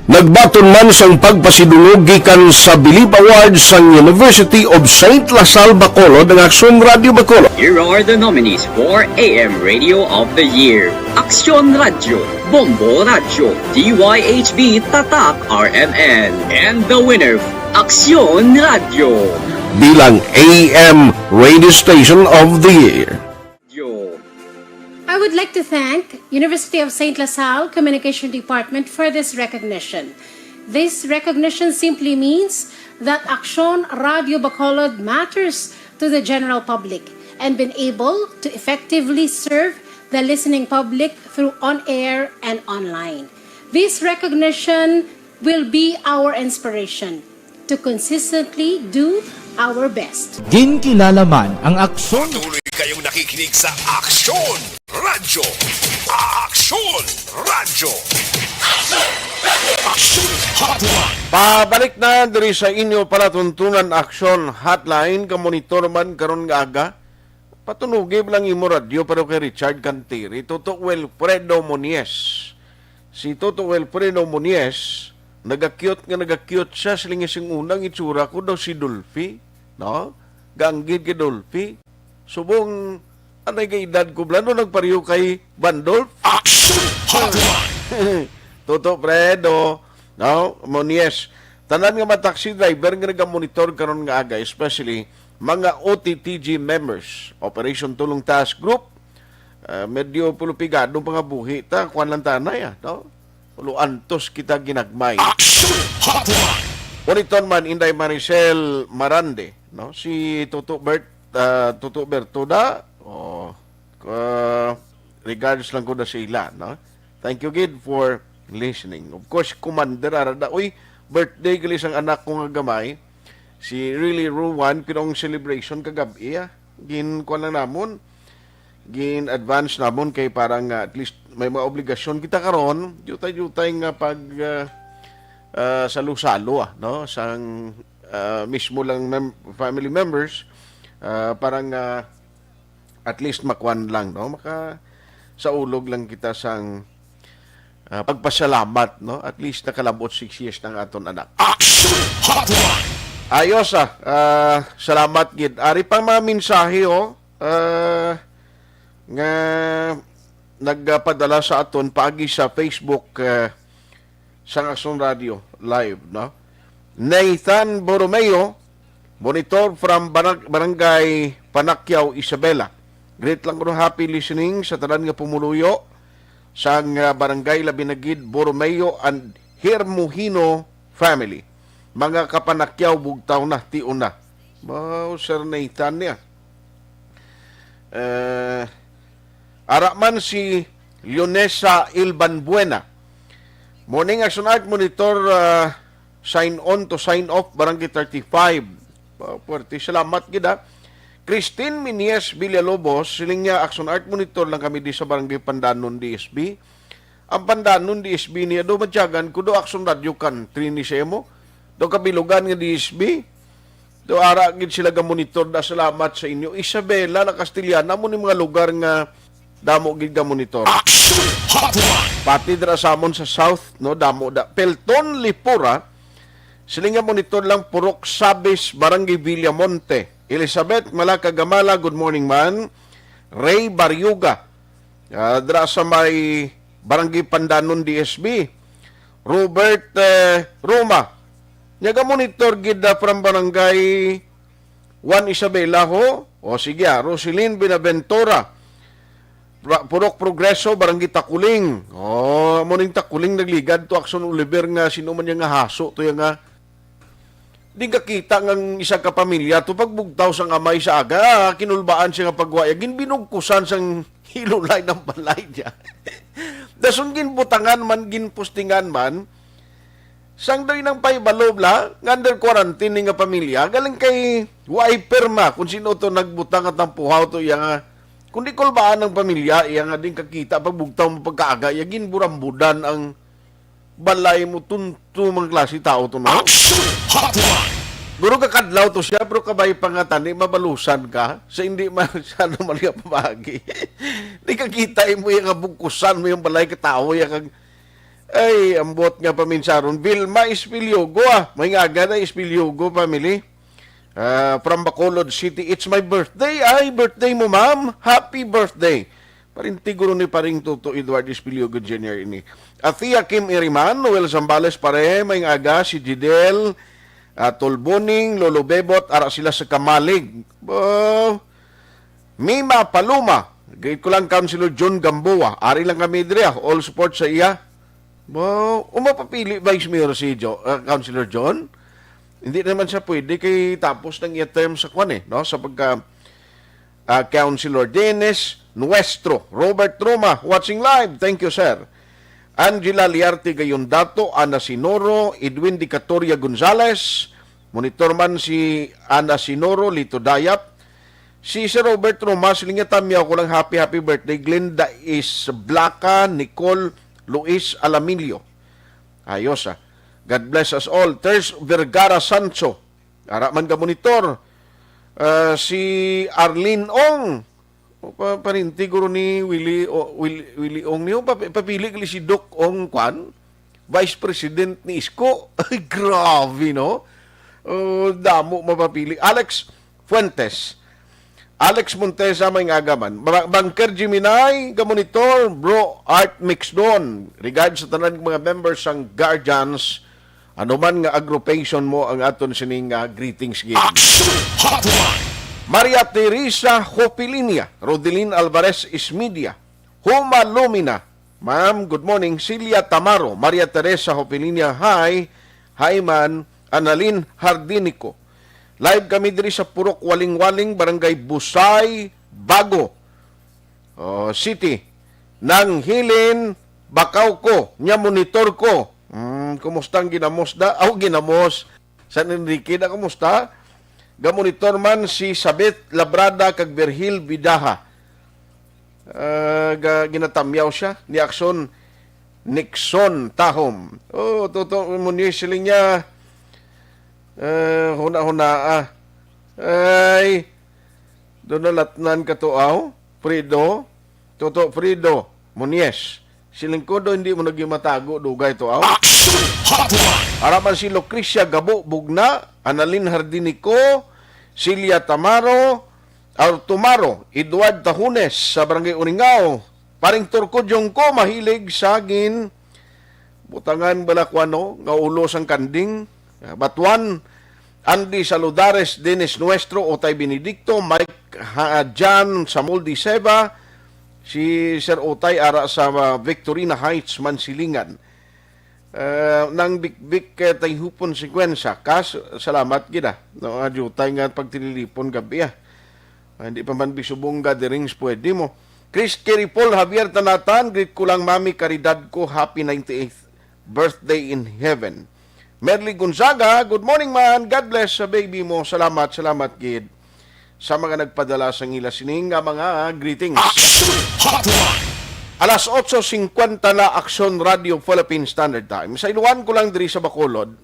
Nagbaton man sang pagpasidungog gikan sa Bilib Awards sang University of Saint La Salle Bacolod ang Aksyon Radio Bacolod. Here are the nominees for A M Radio of the Year: Aksyon Radio, Bombo Radio, D Y H B Tatak R M N, and the winner, Aksyon Radio. Bilang A M Radio Station of the Year. I would like to thank University of Saint La Salle Communication Department for this recognition. This recognition simply means that Aksyon Radio Bacolod matters to the general public and been able to effectively serve the listening public through on-air and online. This recognition will be our inspiration to consistently do our best. Ginkilala man ang Aksyon Kayong nakikinig sa Aksyon Radyo. Aksyon Radyo. Aksyon Hotline. Pabalik na diri sa inyo palatuntunan, Aksyon Hotline. Kamonitor man karon nga aga, patunugi lang imo radyo, pero kay Richard Cantiri, Toto Wilfredo Monies. Si Toto Wilfredo Monies, nagakyot nga nagakyot siya, siling niya, "Sing unang itsura ko daw si Dolphy, no? Ganggid kay Dolphy. Subong anay ka edad ko, blano nagpareho kay Bandolf." Action Hotline. Toto Fredo, no? Monies. Tanan nga mga taxi driver nga nagamonitor karon nga aga, especially mga O T T G members, Operation Tulong Task Group, ah, medyo pulupigado pa nga buhi ta, kuwan lang tanay, ah, no? Ulo antos kita ginagmay. Action Hotline. Monitor man, Inday Maricel Marande, no? Si Toto Bert, ah, Toto Berto da, oh, ah, regards lang ko na sa ila, no? Thank you gid for listening. Of course, Commander Arada, uy, birthday gali sang anak ko nga gamay, si Really Ruan, pero ang celebration kagab-i, ah, gin-, kuwan lang namon, gin-advance namon kay parang, ah, at least may mga obligasyon kita karon, diutay-diutay nga pag, ah, ah, salo-salo, ah, no? Sang, ah, mismo lang mem-, family members, ah, parang, ah, at least makuan lang, no? Maka-, saulog lang kita sang, ah, pagpasalamat, no? At least nakalabot six years na ang aton anak. Action Hotline. Ayos, ah. Ah, salamat gid. Ari pang mga mensahe, oh, ah, nga nagpadala sa aton paagi sa Facebook, ah, sang Aksyon Radio Live, no? Nathan Borromeo, monitor from Barang-, Barangay Panakyaw, Isabela. Greet lang kuno, happy listening sa tanan nga pumuluyo sang, ah, barangay, labi na gid Borromeo and Hermohino family. Mga kapanakyaw, bugtaw na, tion na. Wow, Sir Nathan niya. Eh, ara man si Leonesa Ilban Buena. Morning, Action Art Monitor, ah, sign on to sign off, Barangay thirty-five. Wow, puwerte. Salamat gid, ha. Christine Minies Villalobos, siling niya, "Action Art Monitor lang kami di sa Barangay Pandanon, D S B." Ang Pandanon, D S B niya, do matyagan ko, do Action Radio Country ni sa imo. Do kabilugan nga D S B. Do ara gid sila gamonitor da. Salamat sa inyo. Isabela, La Castellana, mo ni mga lugar nga damo gid gamonitor. Action Hotline. Pati dira sa amon sa South, no, damo da. Pelton Lipura, siling nga monitor lang, Purok Sabis, Barangay Villamonte. Elizabeth Malacagamala, good morning, man. Ray Barriuga, ah, dira sa may Barangay Pandanon, D S B. Robert, eh, Roma, nagamonitor gid, ah, from Barangay Juan Isabela, ho. O, sige, ah, Roselyn Benaventura, Pra-, Purok Progreso, Barangay Takuling. O, amo ning Takuling nagligad to Action Oliver nga sino man niya nga haso to, ya nga di ka kita nga ang isa ka pamilya to pagbugtaw sang amay sa aga, kinulbaan siya nga pagwaya, ginbinugkusan sang hilulay ng balay niya. Dason ginbutangan man, ginpustingan man, sang doy nang pahibalo bala, nga under quarantine ni nga pamilya, galing kay wa pirma kung sino to nagbutang at ang puhaw to iya nga, kung di kulbaan ng pamilya, iya nga din kakita pagbugtaw mo pagkaaga, iya ginburambudan ang balay mo, tunto mga klase tao to, no? Action Hotline! Guro, kakadlaw to siya, pero kabay pa nga tani, mabalusan ka sa hindi man siya naman nga pamagi. Di ka kita mo yung abugkusan mo yung balay ka tao, yung kag-, ay, ambot nga paminsaron. Vilma Espiliogo, ah. May nga aga na Espiliogo family. Ah, from Bacolod City, it's my birthday. Ay, birthday mo, ma'am. Happy birthday. Parinti guro ni Paring Toto Eduardo Espiliogo Junior ini. Athea Kim Iriman, Noel Zambales, pare, may nga aga, si Jidel, ah, Tolboning, Lolo Bebot, ara sila sa Kamalig. Bo, Mima Paloma, greet ko lang, Councilor John Gamboa. Ari lang kami diri, ah. All support sa iya. Bo, umapapili Vice Mayor si Jo-, ah, Councilor John? Hindi naman siya pwede kay tapos ng iya term sa kwan eh, no? Sa pagka, ah, Councilor Dennis Nuestro. Robert Roma, watching live. Thank you, sir. Angela Liarte Gayondato, Ana Sinoro, Edwin Dicatoria Gonzales. Monitor man si Ana Sinoro, Lito Dayap. Si Sir Robert Roma, siling niya, "Tamyaw ko lang, happy, happy birthday, Glenda Isblaca, Nicole Luis Alamillo." Ayos, ah. God bless us all. Ters Vergara Sancho, ara man ka monitor. Ah, si Arlene Ong, o, pa, parinti guro ni Willie, o, Willie, Willie Ong niyo, pa, papili gali si Doc Ong kwan, Vice President ni Isko. Ay, grabe, no? Oh, damo mapapili. Alex Fuentes. Alex Montesa, may nga agaman. Ba-, Banker Gemini, gamonitor, bro, Art Mix Don. Regards sa tanan ng mga members sang Guardians, ano man nga aggravation mo ang aton sining, ah, greetings game. Action Hotline! Maria Teresa Hopilinia, Rodelin Alvarez Ismedia, Huma Lumina, ma'am, good morning. Celia Tamaro, Maria Teresa Hopilinia, hi. Hi, man. Annalyn Hardinico. Live kami diri sa Purok Waling-Waling, Barangay Busay, Bago, oh, City. Nang Hilin, Bakaw ko, nya monitor ko. Hmm, kumusta ang ginamos da? Aw, ginamos. San Enrique na, kumusta? Gamonitor man si Sabeth Labrada kag Virgil Vidaja. Ah, ga-, ginatamyaw siya ni Akson Nixon Tahom. Oh, Toto Munoz, siling niya, eh, huna-huna, ah. Ay, doon nalatnan ka to, aw. Frido, Toto Frido Munoz. Siling ko do, hindi mo naging matago, dugay to, aw. Action Hotline! Ara man si Lucrecia Gabo Bugna, Annalyn Hardinico, Celia Tamaro, Artumaro, Edward Tahunes sa Barangay Uringao. Paring Turco Jongko, mahilig sa gin-, butangan bala ko ano, nga ulo sang kanding. Ah, Batuan, Andy Saludares, Dennis Nuestro, Otay Benedicto, Mike Ha-, Jan Samuldi Seva, si Sir Otay ara sa, ah, Victorina Heights, Mansilingan. Ah, nang Bikbik, eh, Tayhupon Sequenza. Kas-, salamat gid, ah. No, nga diutay nga pagtililipon gabi, ah. Ah, hindi pa man bisubong gatherings pwede mo. Chris Kerry Paul Javier Tanatan, greet ko lang, Mami Caridad ko, happy ninety-eighth birthday in heaven. Merly Gonzaga, good morning, man. God bless sa baby mo. Salamat, salamat, gid, sa mga nagpadala sang ila sining nga mga greetings. Action Hotline! Alas otso singkwenta na, Aksyon Radio Philippine Standard Time. Sa iluan ko lang diri sa Bacolod,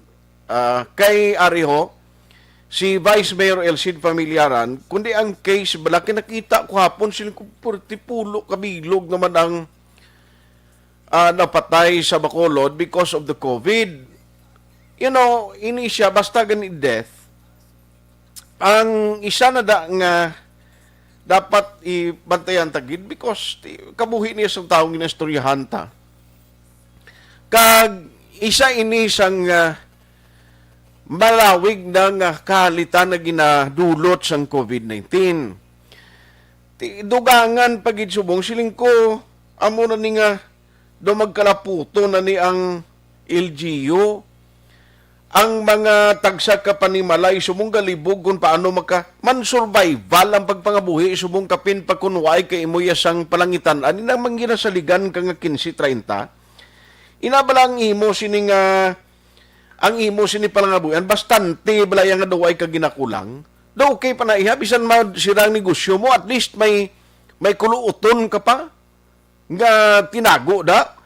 ah, kay Ariho, si Vice Mayor El Cid Familiaran, kundi ang case bala, kinakita ko hapon, siling ko, purti pulo kabilog naman ang, ah, napatay sa Bacolod because of the COVID. You know, ini siya, basta gani death, ang isa na da nga dapat ibantayan ta gid because ti-, kabuhi niya sang taong ginaistoryahan ta. Kag isa ini sang, ah, malawig na nga kahalitan na ginadulot sang COVID nineteen. Ti-, dugangan pa gid subong, siling ko, amo na ni nga daw magkalaputo na ni ang L G U. Ang mga tagsa ka panimalay subong galibog kung paano maka-, man-survival ang pagpangabuhi subong kapin pa kun waay kay imo ya sang palangitan. Ani nang mangginasaligan ka nga kinse, treinta? Ina bala ang imo sini nga, ang imo sini palangabuhian, bastante bala ya nga daw ay ka ginakulang? Daw okay pa na iya, bisan ma-, sira ang negosyo mo, at least may, may kuluoton ka pa nga tinago da.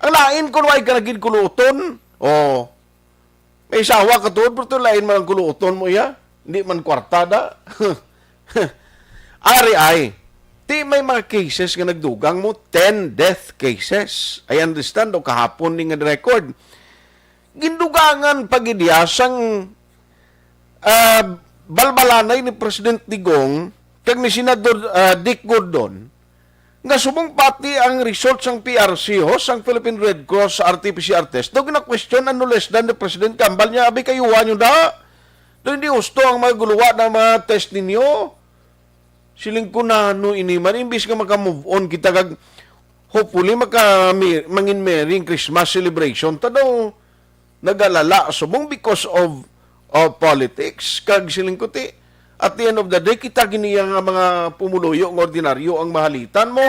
Ang lain kung waay ka na gid kuluoton, oh, may asawa ka tuod, pero to lain man ang kuluoton mo iya. Hindi man kwarta da. Ari ay, ti may mga cases nga nagdugang mo, ten death cases. I understand, o kahapon ni nga record. Gindugangan pa gid iya sang, ah, balbalanay ni President Digong kag ni Senador, ah, Dick Gordon, nga subong pati ang result sang P R C, ho, sang Philippine Red Cross R T P C R test, daw gina-question ang knowledge na ni President Kambal niya, "Abi, kayuha nyo da. Daw hindi husto ang mga guluwa na mga test ninyo." Siling ko, "Nano ini man, imbis nga maka-move on kita kag hopefully maka-, mi-, mangin Merry Christmas celebration ta daw." Nagalala subong because of, of politics. Kag siling ko, ti, at the end of the day, kita gini nga mga pumuluyo nga ordinaryo ang mahalitan mo.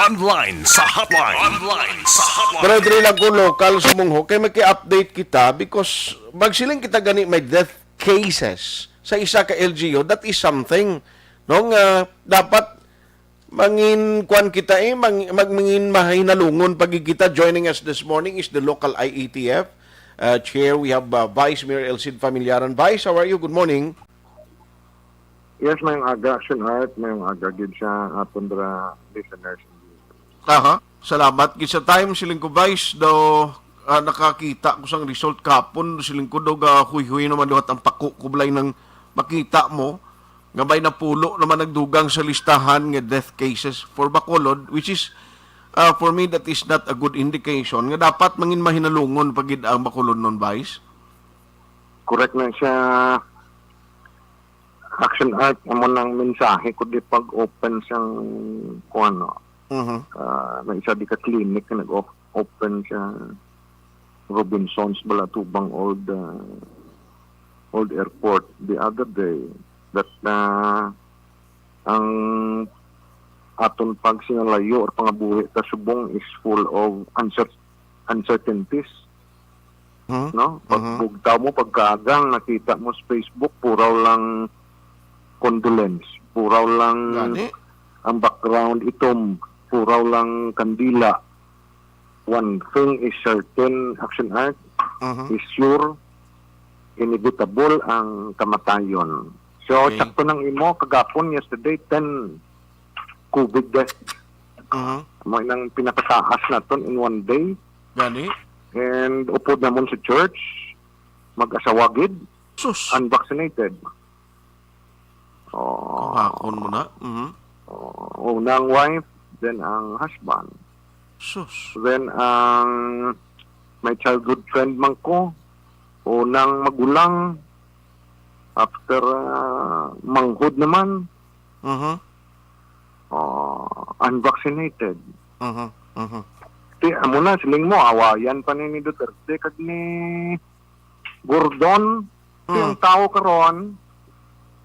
Online sa hotline. Online sa hotline. Pero diri lang ko local subong, ho, kay may update kita because magsiling kita gani may death cases sa isa ka L G U, that is something. No, nga dapat mangin kuan kita, eh, mang-, mag-, mangin mahinalungon pa gid kita. Joining us this morning is the local I A T F, uh, chair. We have, uh, Vice Mayor Elcid Familiaran. Vice, how are you? Good morning. Yes, mayong aga, Action Art. Mayong aga gid sa aton dira listeners. Aha. Salamat gid sa time, siling ko, Vice, daw, ah, nakakita ko sang result kapon, siling ko, daw gahuyhoy naman liwat ang pako ko balay nang makita mo nga may napulo naman nagdugang sa listahan nga death cases for Bacolod, which is, ah, for me, that is not a good indication nga dapat mangin mahinalungon pa gid ang Bacolod nun, Vice. Correct na siya. Action Art, amo nang mensahe ko di pag-open sang, kuwan, no? Mhm. Ah, may isa di ka clinic nga nag-open sa Robinsons, Balatubang Old, ah, Old Airport the other day. That, ah, ang aton pagsinalayo or pangabuhi ta subong is full of uncer-, uncertainties. Hmm? No? Mhm. Pagbugtaw mo, pagkaagang nakita mo sa Facebook, puraw lang condolence, puraw lang Gani? ang background itom, puraw lang kandila. One thing is certain, Action Art, Mhm. is sure, inevitable ang kamatayon. So, Okay. sakto nang imo, kagapon, yesterday, ten COVID death. Mhm. Mo nang pinakataas naton in one day. Gani? And upod namon sa church, mag-asawa gid, Sus. unvaccinated. Oh. Kakon mo na. Mhm. Oh, unang wife, then ang husband. Sus. Then ang my childhood friend man ko, unang magulang, after, ah, manghod naman, Mhm. oh, unvaccinated. Mhm. Mhm. Ti, amo na, siling mo, awayan pa ni, ni Duterte kag ni Gordon. Ti, Mm. ang tao karon,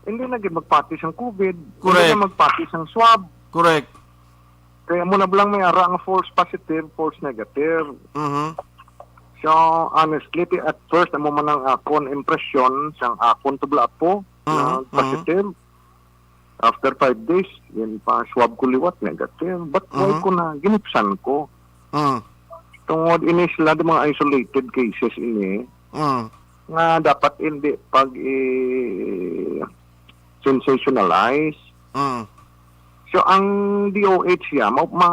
hindi na gid magpati sang COVID, hindi Correct. na magpati sang swab. Correct. Kaya mo na lang may ara nga false positive, false negative. Mhm. So, honestly, ti, at first, amo man ang akon impresyon sang akon tublapo na Mhm, mhm. positive. After five days, yun pa, swab ko liwat, negative. But why Mhm. ko na, ginipsan ko? Mm. Tungod ini sila di mga isolated cases ini Mm. nga dapat hindi pag i-sensationalize. Mm. So, ang D O H siya, ma, ma,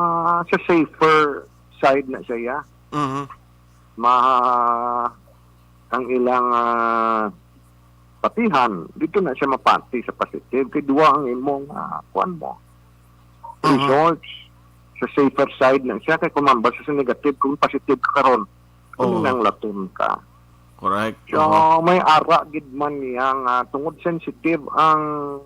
sa safer side na siya. Mhm. Ma, ang ilang, ah, patihan, dito na siya mapati sa positive. Kay duwa ang imong, ah, kuwan mo, Mhm. results. Sa safer side na siya, kay kung mambasa sa negative, kung positive ka karon, ano Oo. nang laton ka? Correct. So, Aha. may ara gid man niya nga tungod sensitive ang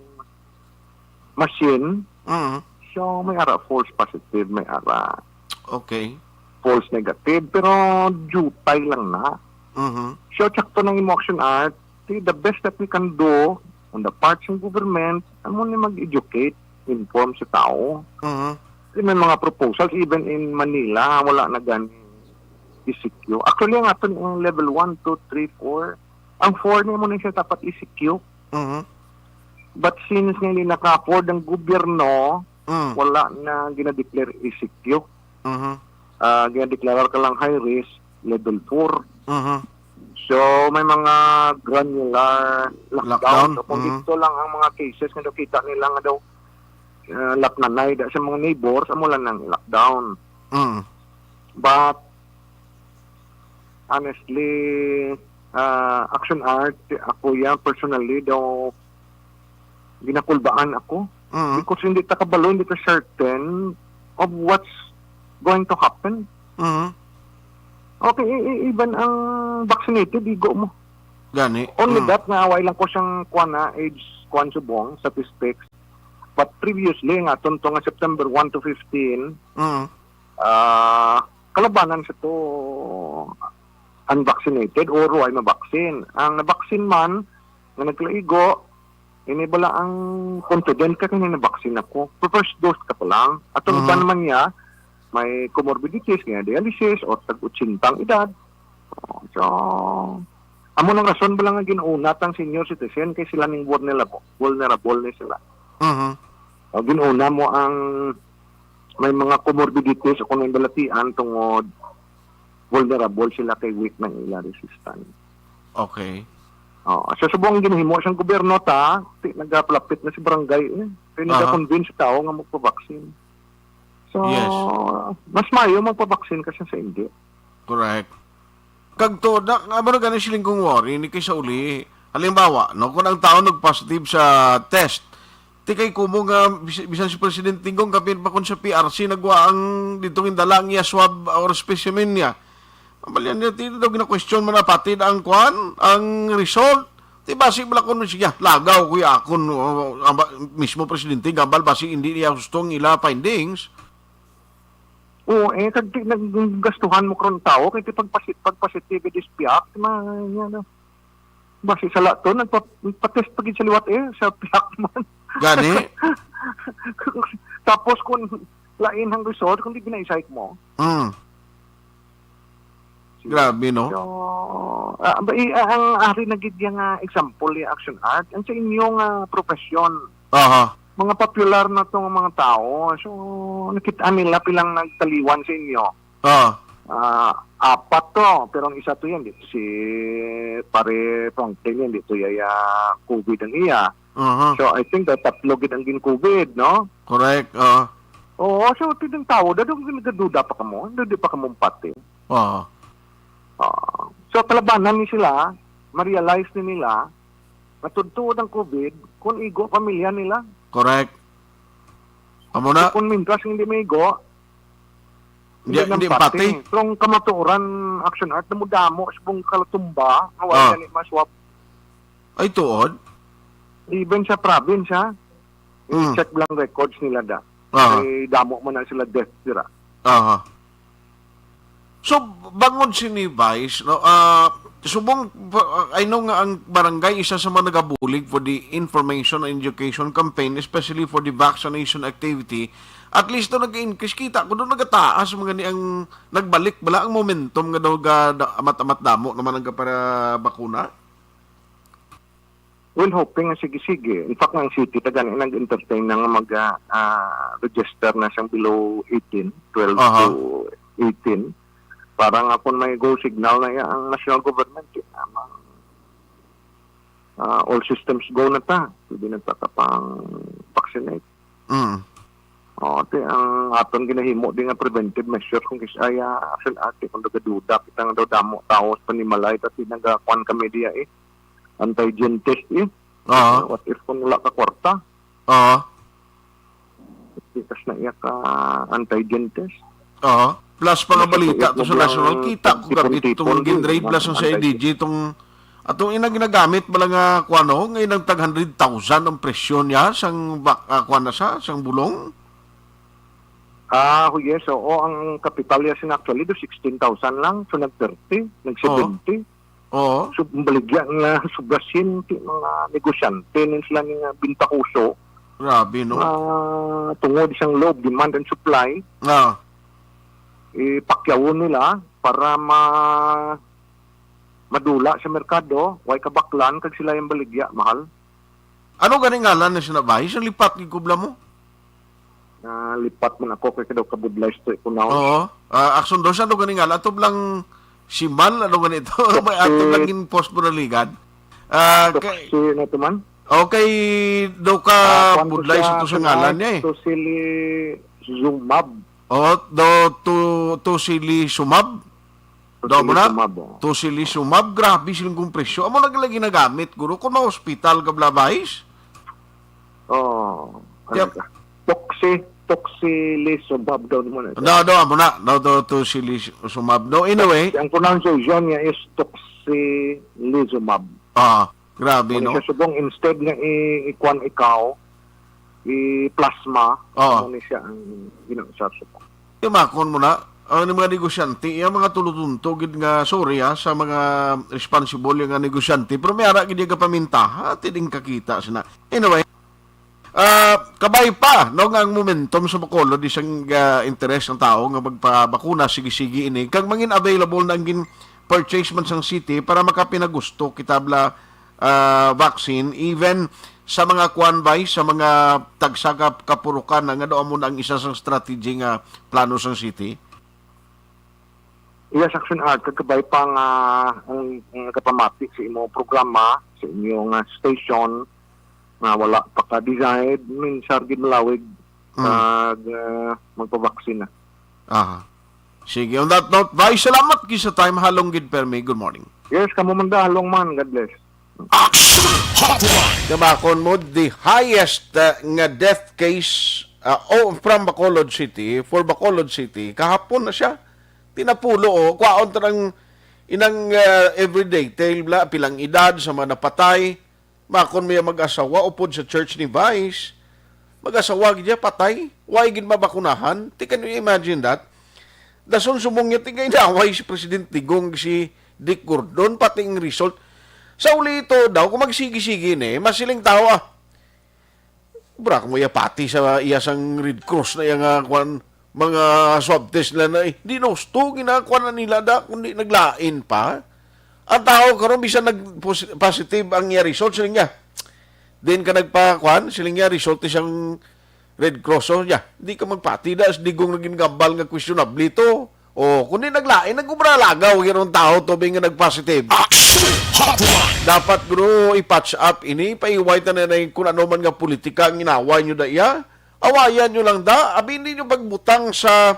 machine. Mhm. So, may ara false positive, may ara Okay. false negative, pero jutay lang na. Mhm. So, sakto nang imo action art, the, the best that we can do on the part ng government, amo ni mag-educate, inform sa tao. Mhm. Kasi may mga proposals, even in Manila, wala na gani E C Q. Actually, ang aton yung level one, two, three, four. Ang four ni mo na siya dapat E C Q. Mhm. But since nga hindi naka-afford ang gobyerno, Mm. wala na ginadeclare E C Q. Mhm. Ah, ginadeklarar ka lang high risk, level four. Mhm. So, may mga granular lockdown. Lockdown? So, kung Mhm. dito lang ang mga cases nga nakita nila nga daw, ah, laknanay da sa mga neighbors, amo lang ang lockdown. Mm. But, honestly, ah, action art, ako yan, personally, daw, ginakulbaan ako. Mm. Because hindi ta kabalo, hindi ta certain of what's going to happen. Mm. Okay, e-, e-, even ang vaccinated, igo mo. Gani. Only Mm. that nga, wala lang ko siyang kuwan na, age, kuwan subong, statistics. But previously, nga aton to nga September one to fifteen, Mm. ah, kalabanan sa to unvaccinated or way mabaksin. Ang nabaksin man, nga nagkaigo, ini bala ang confident ka kay nabaksin ako. Pero first dose ka pa lang. Ato Mhm. iban man niya, may comorbidities, nga dialysis, o tag-ochenta ang edad. So, Amo nang rason bala nga gin-una tang senior citizen kay sila ning vulnerable, vulnerable ni sila. Mhm. O, gin-una mo ang may mga comorbidities o kung may balatian tungod vulnerable sila kay weak ng ila resistance. Okay. Oh, sa subong ginhimo sang gobyerno ta, ti nagapalapit na si barangay eh. Kaya Aha. nagakonvince sa tao nga magpabaksin. So, Yes. mas maayo magpabaksin kaysa sa hindi. Correct. Kag to, na, amo na gani siling kong worry ni kay sa uli. Halimbawa, no, kung ang tao nagpositive sa test, ti kay kumo nga bis-, bisan si President Tingkong kapin pa kun sa P R C nagwa ang didto gindala ang iya swab or specimen niya. Ang balian niya, ti daw gina-question man na pati na ang kwan, ang result. Ti basi bala kun siya, lagaw ko ya akon, o, ang ba-, mismo presidente gabal basi hindi niya gusto ang ila findings. Oo, eh, kag ti naggastuhan mo karon tawo kay ti pagpasi-, pagpositive is piak, ma-, yan, ah. Basi sa lato, nagpa-, nagpa-test pa gid sa liwat, eh, sa piak man. Gani? Tapos kung lain ang result, kung di binaisay mo. Mm. Grabe, no? So, ah, ba, i-, ah, ang ari na gid yang, ah, example ni Action Art, ang sa inyo nga profesyon, Aha. mga popular na to nga mga tao. So, nakita nila pilang nagtaliwan sa inyo. Ah. Ah, apat to, pero ang isa to yan, di, si Pare Franklin yan, di to yaya COVID ang iya. Aha. So, I think that tatlo gid ang gin-COVID, no? Correct, ah. Oo, so, tinang tao, dadong nagaduda pa kamo, hindi pa kamo pati. Ah. Ah. So, talabanan ni sila, ma-realize ni nila, nga tuod-tuod ang COVID, kung igo pamilya nila. Correct. Amo na. Kung mintras hindi maigo, Hindi, hindi hindi pati. pati. Pero ang kamatuoran, Action Art, damo-damo, subong kalatumba, nga wala Ah. gani maswab. Ay, tuod? Even sa province, ha? Mm. I-check lang records nila da. Aha. Ay, damo man na sila death dira. Aha. So, bangod sini, Vice, no, ah, subong, pa-, I know nga ang barangay isa sa mga nagabulig for the information and education campaign, especially for the vaccination activity. At least, no, nag-increase. Kita ko doon nagataas, mga ni ang nagbalik bala ang momentum nga daw ga-, da-, amat-amat damo naman ang gapara-bakuna. Well, hoping nga sige-sige. In fact, ang city ta gani nag-entertain na nga mag, ah, ah, register na siyang below eighteen, twelve Aha. to eighteen. Para nga kung may go signal na iya ang national government, eh, ah, ma-, ah, all systems go na ta. Pwede na ta kapang vaccinate. Mm. Oh, ti ang aton ginahimo di nga preventive measures kung kis-, ay, ah, Action Art, kung nagaduda kita nga daw damo tawo sa panimalay, ta ti nagakuan kami diya, eh. Antigen test, eh. Oo. What if kung wala ka kwarta? Oo. Di kas na iya ka antigen test? Oo. Plus pa nga Mas balita ito, to sa yung national, kita ko tipon-tipon gabit tong din, ginraid mas lang sa antigen. I D G, tong atong inang ginagamit bala nga kuano, nga inang tag hundred thousand ang presyo niya sang bak-, ah, kuan na sa, sang bulong? Ah, oh, yes, oo. Ang kapital niya sin actually do sixteen thousand lang. So, nag thirty, nag seventy. Oo. So, ang baligya nga sobra siyente mga negosyante nin sila ni nga bintahoso. Grabe, no? Ah, tungod sang law of demand and supply, Ah. eh, pakyawon nila para ma-, madula sa merkado, way kabaklan, kag sila yung baligya, mahal. Ano gani ngalan na sina, Bay? Sa lipat gid kubla mo? Ah, lipat man ako kay kadaw kabudlay sa ko na. Oo. Ah, Action Dos, ano gani ngalan? Ato lang Simal, ano gani ito? May ato Toxic. Lang in-post mo na ligad. Ah, kay Toxic na to man. Okay, daw ka Ah, kuwan ko budlay siya, sa to sa kuwan, ngalan niya eh. Tocilizumab. Oh, do to, tocilizumab? Daw mo na? Tocilizumab, oh. Tocilizumab, grabe silang kung presyo. Amo na gila ginagamit, guro, kung ma-hospital ka, Blabais? Oh, ano Yep. ka? Toxi-, tocilizumab daw mo na. No, no, amo na. No, to, tocilizumab. No, anyway. Ang pronunciation niya is tocilizumab. Ah, grabe, Kung no? Sa subong, instead nga i-, ikuan ikaw, i-plasma, Oo. Ano ni siya ang ginausap sa Yung makon mo na, ang mga negosyante, yung mga tulutunto gid nga, sorry ha, sa mga responsible nga negosyante, pero may ara gid yung kapaminta, ha, tining kakita sina. Anyway, ah, kabay pa, no, nga ang momentum sa Bacolod, isang, ah, interes ng tao nga magpabakuna, sige-sige ini. Kag mangin available na ang gin-, purchase man sang city para makapinagusto kita bala, ah, vaccine, even sa mga kuan bay, sa mga tagsa ka kapurukan na nga daw amo na ang isa sang strategy nga plano sang city? Yes, Action Heart, kagabay pa nga ang, ang nagapamati sa imong programa, sa inyong ah, station, nga wala pa ka-decide, minsar gid malawig, Mm. kag ah, magpabaksin na. Aha. Sige, on that note, Vice, salamat gid sa time. Halong gid permi. Good morning. Yes, kamo man da, halong man. God bless. Action Hotline. Gabakon mo, the highest uh, nga death case uh, oh, from Bacolod City, for Bacolod City, kahapon na siya. Tinapulo, oh. Kwaon ta ng inang uh, everyday tale bla, pilang edad sa mga napatay. Makon may mag-asawa upod sa church ni Vice. Mag-asawa gid niya, patay. Why gid mabakunahan? Ti, can you imagine that? Dason sumong niya, tingay naway si President Digong, si Dick Gordon, pati ang result. Sa uli ito daw, kung magsigi-sigi ni, masiling tao ah. Bra mo iya pati sa iya sang Red Cross na iya nga kwan, mga swab test nila na eh. Di na husto, ginakuan na nila da, kundi naglain pa. Ang tao karon bisan nag pos- positive ang iya result, siling niya. Din ka nagpakuan, siling niya, result ni siyang Red Cross, oh, niya. Di ka magpati da, as digong naging gambal nga questionable to. Oh, kundi naglain, nag-ubra lagaw, yung tao to, nga nag-positive. Action Hotline. Dapat, bro, i-patch up ini, paiway ta na na yung kung ano man nga politika ang inaway nyo da iya. Awayan nyo lang da, abi, hindi nyo pagbutang sa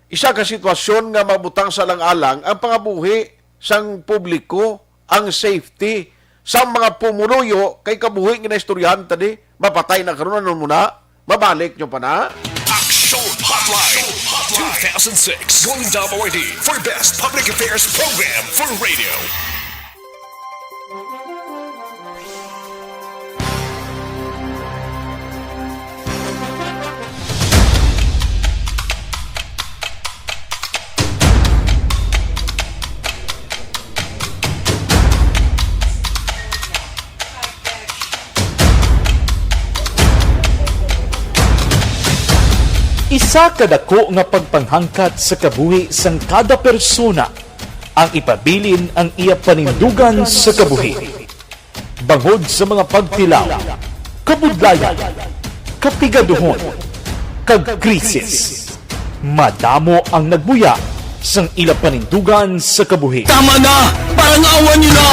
isa ka sitwasyon nga mabutang sa alang-alang ang pangabuhi sang publiko, ang safety sang mga pumuluyo, kay kabuhi nga naistoryahan ta di, mapatay na karon, ano mo na? Mabalik nyo pa na? Action Hotline. two thousand six Golden Dove Awardee for Best Public Affairs Program for Radio. Isa ka dako nga pagpanghangkat sa kabuhi sang kada persona ang ipabilin ang iya panindugan sa kabuhi. Bangod sa mga pagtilaw, kabudlayan, kapigaduhon, kag krisis, madamo ang nagbuya sang ila panindugan sa kabuhi. Tama na! Parang awan niyo na!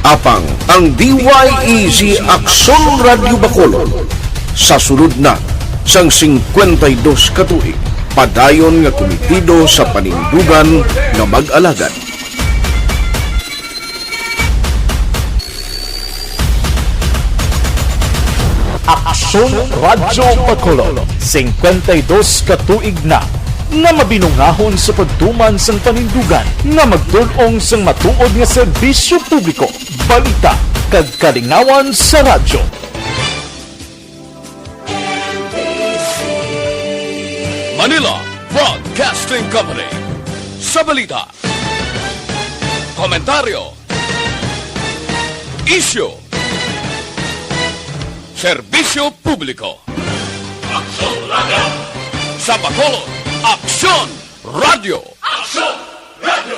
Apang ang D Y E Z Aksyon Radyo Bacolod sa sulod na sang singkwenta y dos ka tuig, padayon nga kumitido sa panindugan nga mag-alagad. Aksyon Radyo Bacolod, singkwenta y dos ka tuig na nga mabinungahon sa pagtuman sang panindugan nga magtul-ong sang matuod nga serbisyo publiko, balita, kag kalingawan sa radyo. Manila Broadcasting Company. Sa balita, komentaryo, isyu, serbisyo publiko. Aksyon Radyo. Sa Bacolod, Aksyon Radyo. Aksyon Radyo.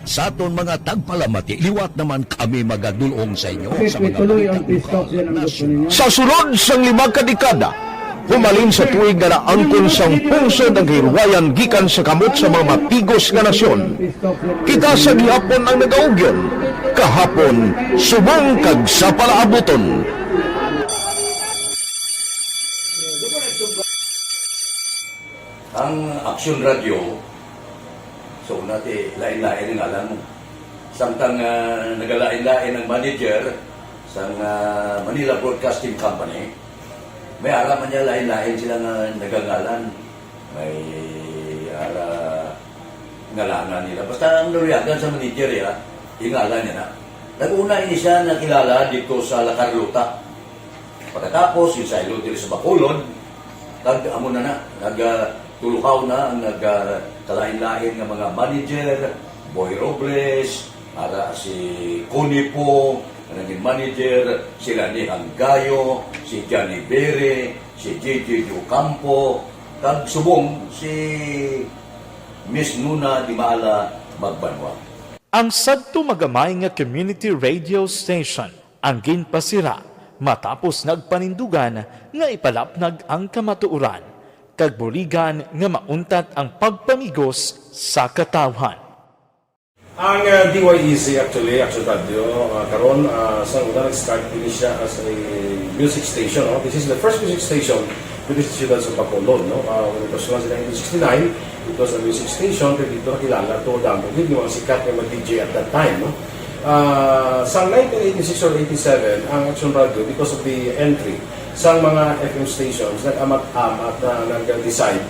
Sa aton mga tagpalamati, liwat naman kami magadulong sa inyo sa mga balita. Sa sulod sang lima ka dekada, humalin sa tuig nga naangkon sang pungsod ang kahilwayan gikan sa kamot sa mga matigos nga nasyon. Kita sa gihapon ang nagaugyon, kahapon, subong kag sa palaabuton. Ang Aksyon Radyo, so, una ti, lain-lain ang ngalan mo. Samtang ah, nagalain-lain ang manager sa ah, Manila Broadcasting Company, may ara man niya lain-lain sila nga nagangalan. May ara ngalanan nila. Basta ang naluyagan sa manager, ya, ingalan niya na. Nag-una ini siya nakilala dito sa La Carlota. Pagkatapos, yung saylo diri sa Bacolod, kag amo na na, nag, ah, tulukaw na ang nag, ah, kalain-lain nga mga manager, Boy Robles, ara si Connie Poo, Naging manager sila ni Hanggayo, si Johnny Bere, si J J Ocampo, kag subong si Miss Nuna Dimala Magbanwa. Ang sadto magamay nga community radio station ang ginpasira matapos nagpanindugan nga ipalapnag ang kamatuoran kag buligan nga mauntat ang pagpamigos sa katawhan. Ang, uh, D Y E C actually, Action Radio, uh, karon, uh, sa una nag-start ini siya as a music station, no? This is the first music station diri sa siyudad sa Bacolod, no? Uh, when it was launched in nineteen sixty-nine, it was a music station, kay dito nakilala to damo gid yung mga sikat nga mga D J at that time, no? Uh, sa nineteen eighty-six or eighty-seven, ang Action Radio, because of the entry sa mga F M stations, nag-amat-amat na nag-decide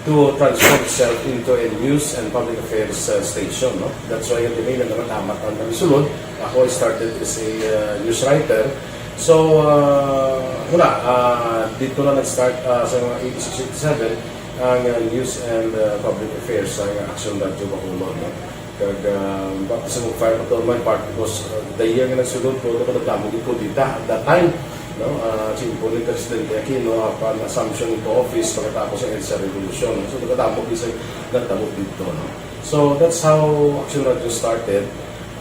to transform itself into a news and public affairs, uh, station, no? That's why yung tinignan naman amat ang nagsulod. Ako, I started as a, uh, news writer. So, uh, wala, uh, dito na nag-start, uh, sa mga eighty-six, eighty-seven, ang, uh, news and, uh, public affairs sa Action Radio Bacolod, no? Kag, ah, baptism of fire pa to on my part because, ah, the year nga nagsulod ko, ako nagdamo gid ko dita at that time, no? Ah, si Impo ni Presidente Aquino, apan assumption into office pagkatapos ng EDSA Revolution. So, nagdamo gid sa nagdamo dito, no? So, that's how Action Radio started,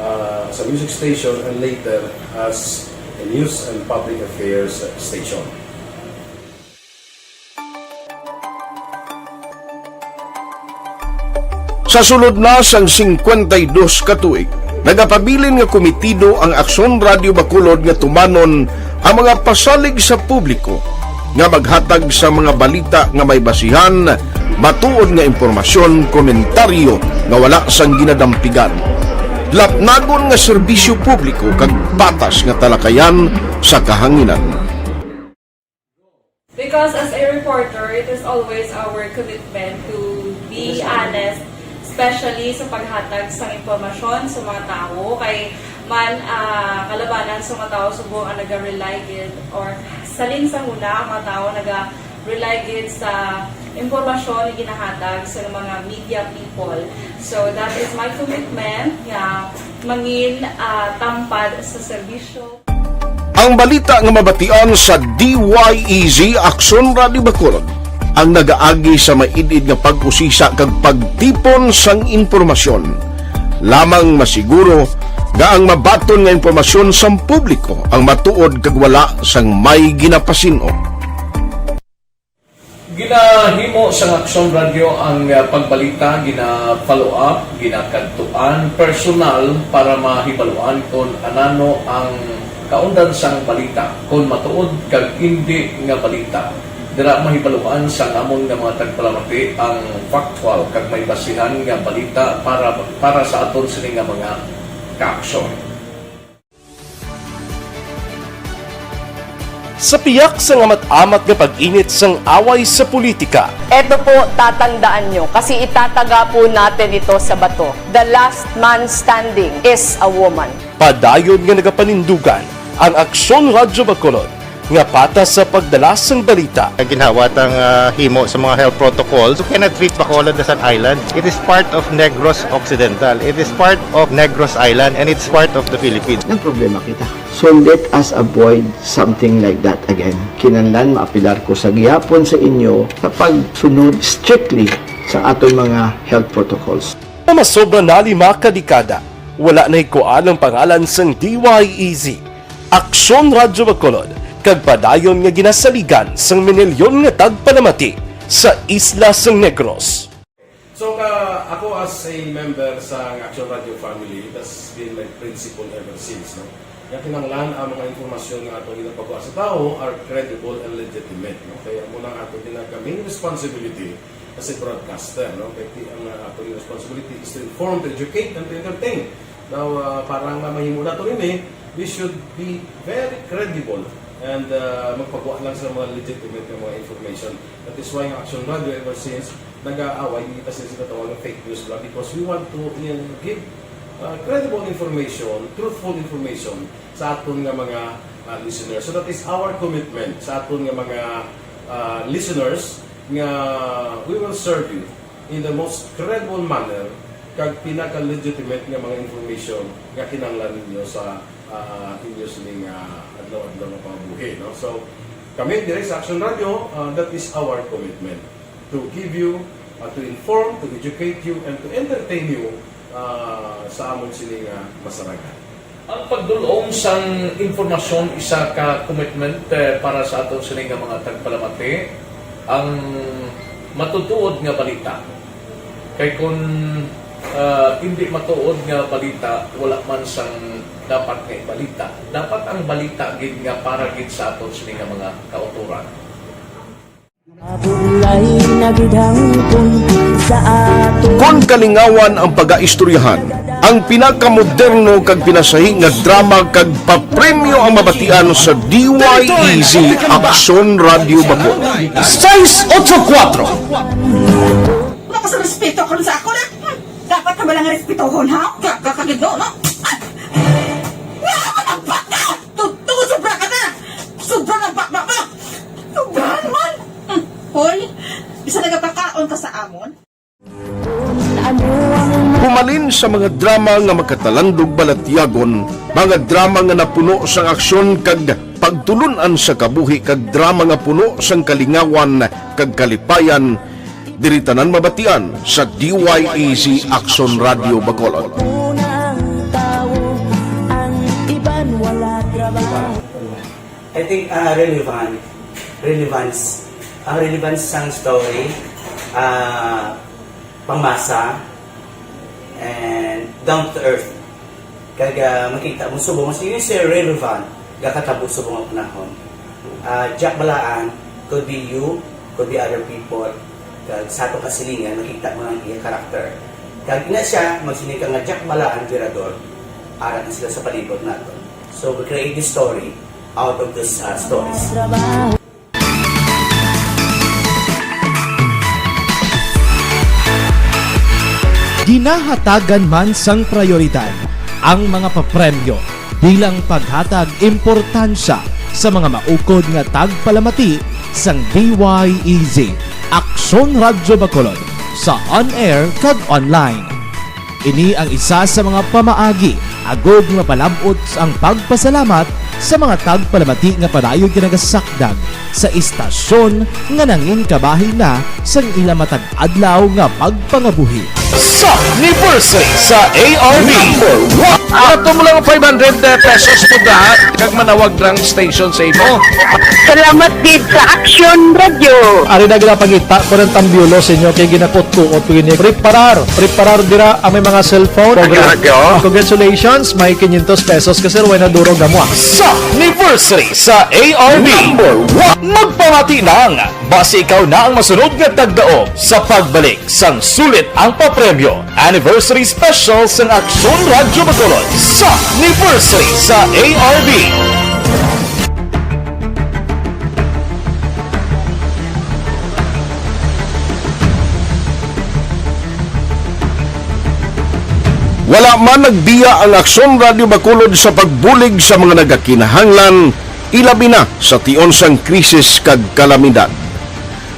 ah, as a music station and later as a news and public affairs station. Sa sulod na sang singkwenta y dos ka tuig, nagapabilin nga komitido ang Aksyon Radio Bacolod nga tumanon ang mga pasalig sa publiko nga maghatag sa mga balita nga may basihan, matuod nga impormasyon, komentaryo nga wala sang ginadampigan, lapnagon nga serbisyo publiko kag patas nga talakayan sa kahanginan. Because as a reporter, it is always our commitment to be honest, especially sa paghatag sang impormasyon sa mga tawo. Kay man, ah, kalabanan sa mga tawo subong ang naga-rely gid, or salin sa huna ang mga tawo naga-rely gid sa impormasyon nga ginahatag sa mga media people. So that is my commitment nga mangin, ah, tampad sa serbisyo. Ang balita nga mabatian sa D Y E Z Aksyon Radio Bacolod ang nagaagi sa maid-id nga pag-usisa kag pagtipon sang impormasyon. Lamang masiguro nga ang mabaton nga impormasyon sang publiko ang matuod kag wala sang may ginapasin-o. Ginahimo sang Aksyon Radio ang, ah, pagbalita, gina-follow up, ginakadtuan personal para mahibaluan kon anano ang kaundan sang balita, kon matuod kag indi nga balita. Dira mahibaluan sang amon nga mga tagpalamati ang factual kag may basihan nga balita para, para sa aton sini nga mga kaaksyon. Sa piyak sang amat-amat nga pag-init sang away sa politika, Eto po, tatandaan nyo, kasi itataga po natin ito sa bato. The last man standing is a woman. Padayon nga nagapanindugan ang Aksyon Radyo Bacolod nga patas sa pagdala sang balita. Ginhawa tang, ah, himo sa mga health protocols. You cannot treat Bacolod as an island. It is part of Negros Occidental. It is part of Negros Island, and it's part of the Philippines. Nagproblema kita. So let us avoid something like that again. Kinahanglan maapilar ko sa gihapon sa inyo sa pagsunod strictly sa aton mga health protocols. Nga masobra na lima ka dekada, wala nahikuan ang pangalan sang D Y E Z, Aksyon Radyo Bacolod, kag padayon nga ginasaligan sang minilyon nga tagpalamati sa isla sang Negros. So, ka, ako as a member sa Action Radio family, that's been my principle ever since, no? Nga kinahanglan ang mga impormasyon nga ato ginapagawa sa tawo are credible and legitimate, no? Kaya mo na ato ginag-, main responsibility as a broadcaster, no? Kaya ti-, ang, uh, ato responsibility is to inform, to educate, and to entertain. Now, uh, para nga mahimo nato ini, we should be very credible and, uh, magpagawa lang sa mga legitimate nga mga information. That is why ang Action Radio ever since nag-aaway kita sa ginatawag nga fake news lang, because we want to, uh, give, uh, credible information, truthful information sa aton nga mga, uh, listeners. So that is our commitment sa aton nga mga, uh, listeners, nga we will serve you in the most credible manner kag pinaka-legitimate nga mga information nga kinahanglan ninyo sa ah, inyo sining, ah, adlaw-adlaw nga pangabuhi, no? So, kami diri sa Action Radio, ah, that is our commitment to give you, ah, to inform, to educate you, and to entertain you, ah, sa amon sining, ah, masaragan. Ang pagdul-ong sang impormasyon isa ka commitment, eh, para sa aton sini nga mga tagpalamati, ang matutuod nga balita. Kay kun, ah, indi matuod nga balita, wala man sang dapat nga ibalita. Dapat ang balita gid nga para gid sa aton sini nga mga kautoran. Mabulay na gid hangtod sa aton. Kon kalingawan ang pagaistoryahan, ang pinakamoderno kag pinasahi nga drama kag papremyo ang mabatian sa D Y E Z Aksyon Radyo Bacolod. Sais otso kuwatro. Wala ka sa respeto karon sa ako na. Hmm, dapat ka ba lang respetohon, ha? Ka-, ka-, kagid, no, no? Ah! Nga naman ang bata! Tu-, tu-, sobra ka na! Sobra na ba, ba, ba? Sobrahan man! Hmm, hoy, bisa nagapakaon ka sa amon? Humalin sa mga drama nga makatalandog balatyagon, mga drama nga napuno sang aksyon kag pagtulun-an sa kabuhi, kag drama nga puno sang kalingawan kag kalipayan, diri tanan mabatian sa D Y E Z Aksyon Radyo Bacolod. I think, ah, relevant. Relevance. Ang relevance sang story, ah, pangmasa, and down to earth. Kag, ah, makita mo subong, mas yun, sir, relevant, gakatabo subong ang panahon. Ah, Jack Balaan could be you, could be other people. Kag sa atong kasilingan, makita mo ang iya character. Kag ina siya, magsiling ka nga Jack Balaan, Virador, ara na sila sa palibot naton. So, we create this story out of these, uh, stories. Ginahatagan man sang prayoridad ang mga papremyo bilang paghatag importansya sa mga maukod nga tagpalamati sang D Y E Z, Aksyon Radyo Bacolod, sa on-air kag online. Ini ang isa sa mga pamaagi agud mapalab-ot ang pagpasalamat sa mga tagpalamati nga padayon nga nagasakdag sa istasyon nga nangin kabahin na sang ila matag adlaw nga pagpangabuhi. Sa anniversary sa A R B. Number one. Ato mo lang five hundred pesos mo da, kag manawag rang station sa imo. Salamat gid sa Aksyon Radyo. Ari na ginapangita ko ng tambiolo sa inyo kay ginakutkuot ko ini. Preparar, preparar dira ang may mga cellphone. Aksyon Radyo. Congratulations, may quinientos pesos ka, sir, way na durog amo, ah. Sa anniversary sa A R B. Number one. Magpamati lang, basi ikaw na ang masunod nga tagdaog sa pagbalik sang sulit ang papremyo. Anniversary Special sang Aksyon Radyo Bacolod sa anniversary sa A R B. Wala man nagbiya ang Aksyon Radyo Bacolod sa pagbulig sa mga nagakinahanglan, ilabi na sa tion sang krisis kag kalamidad.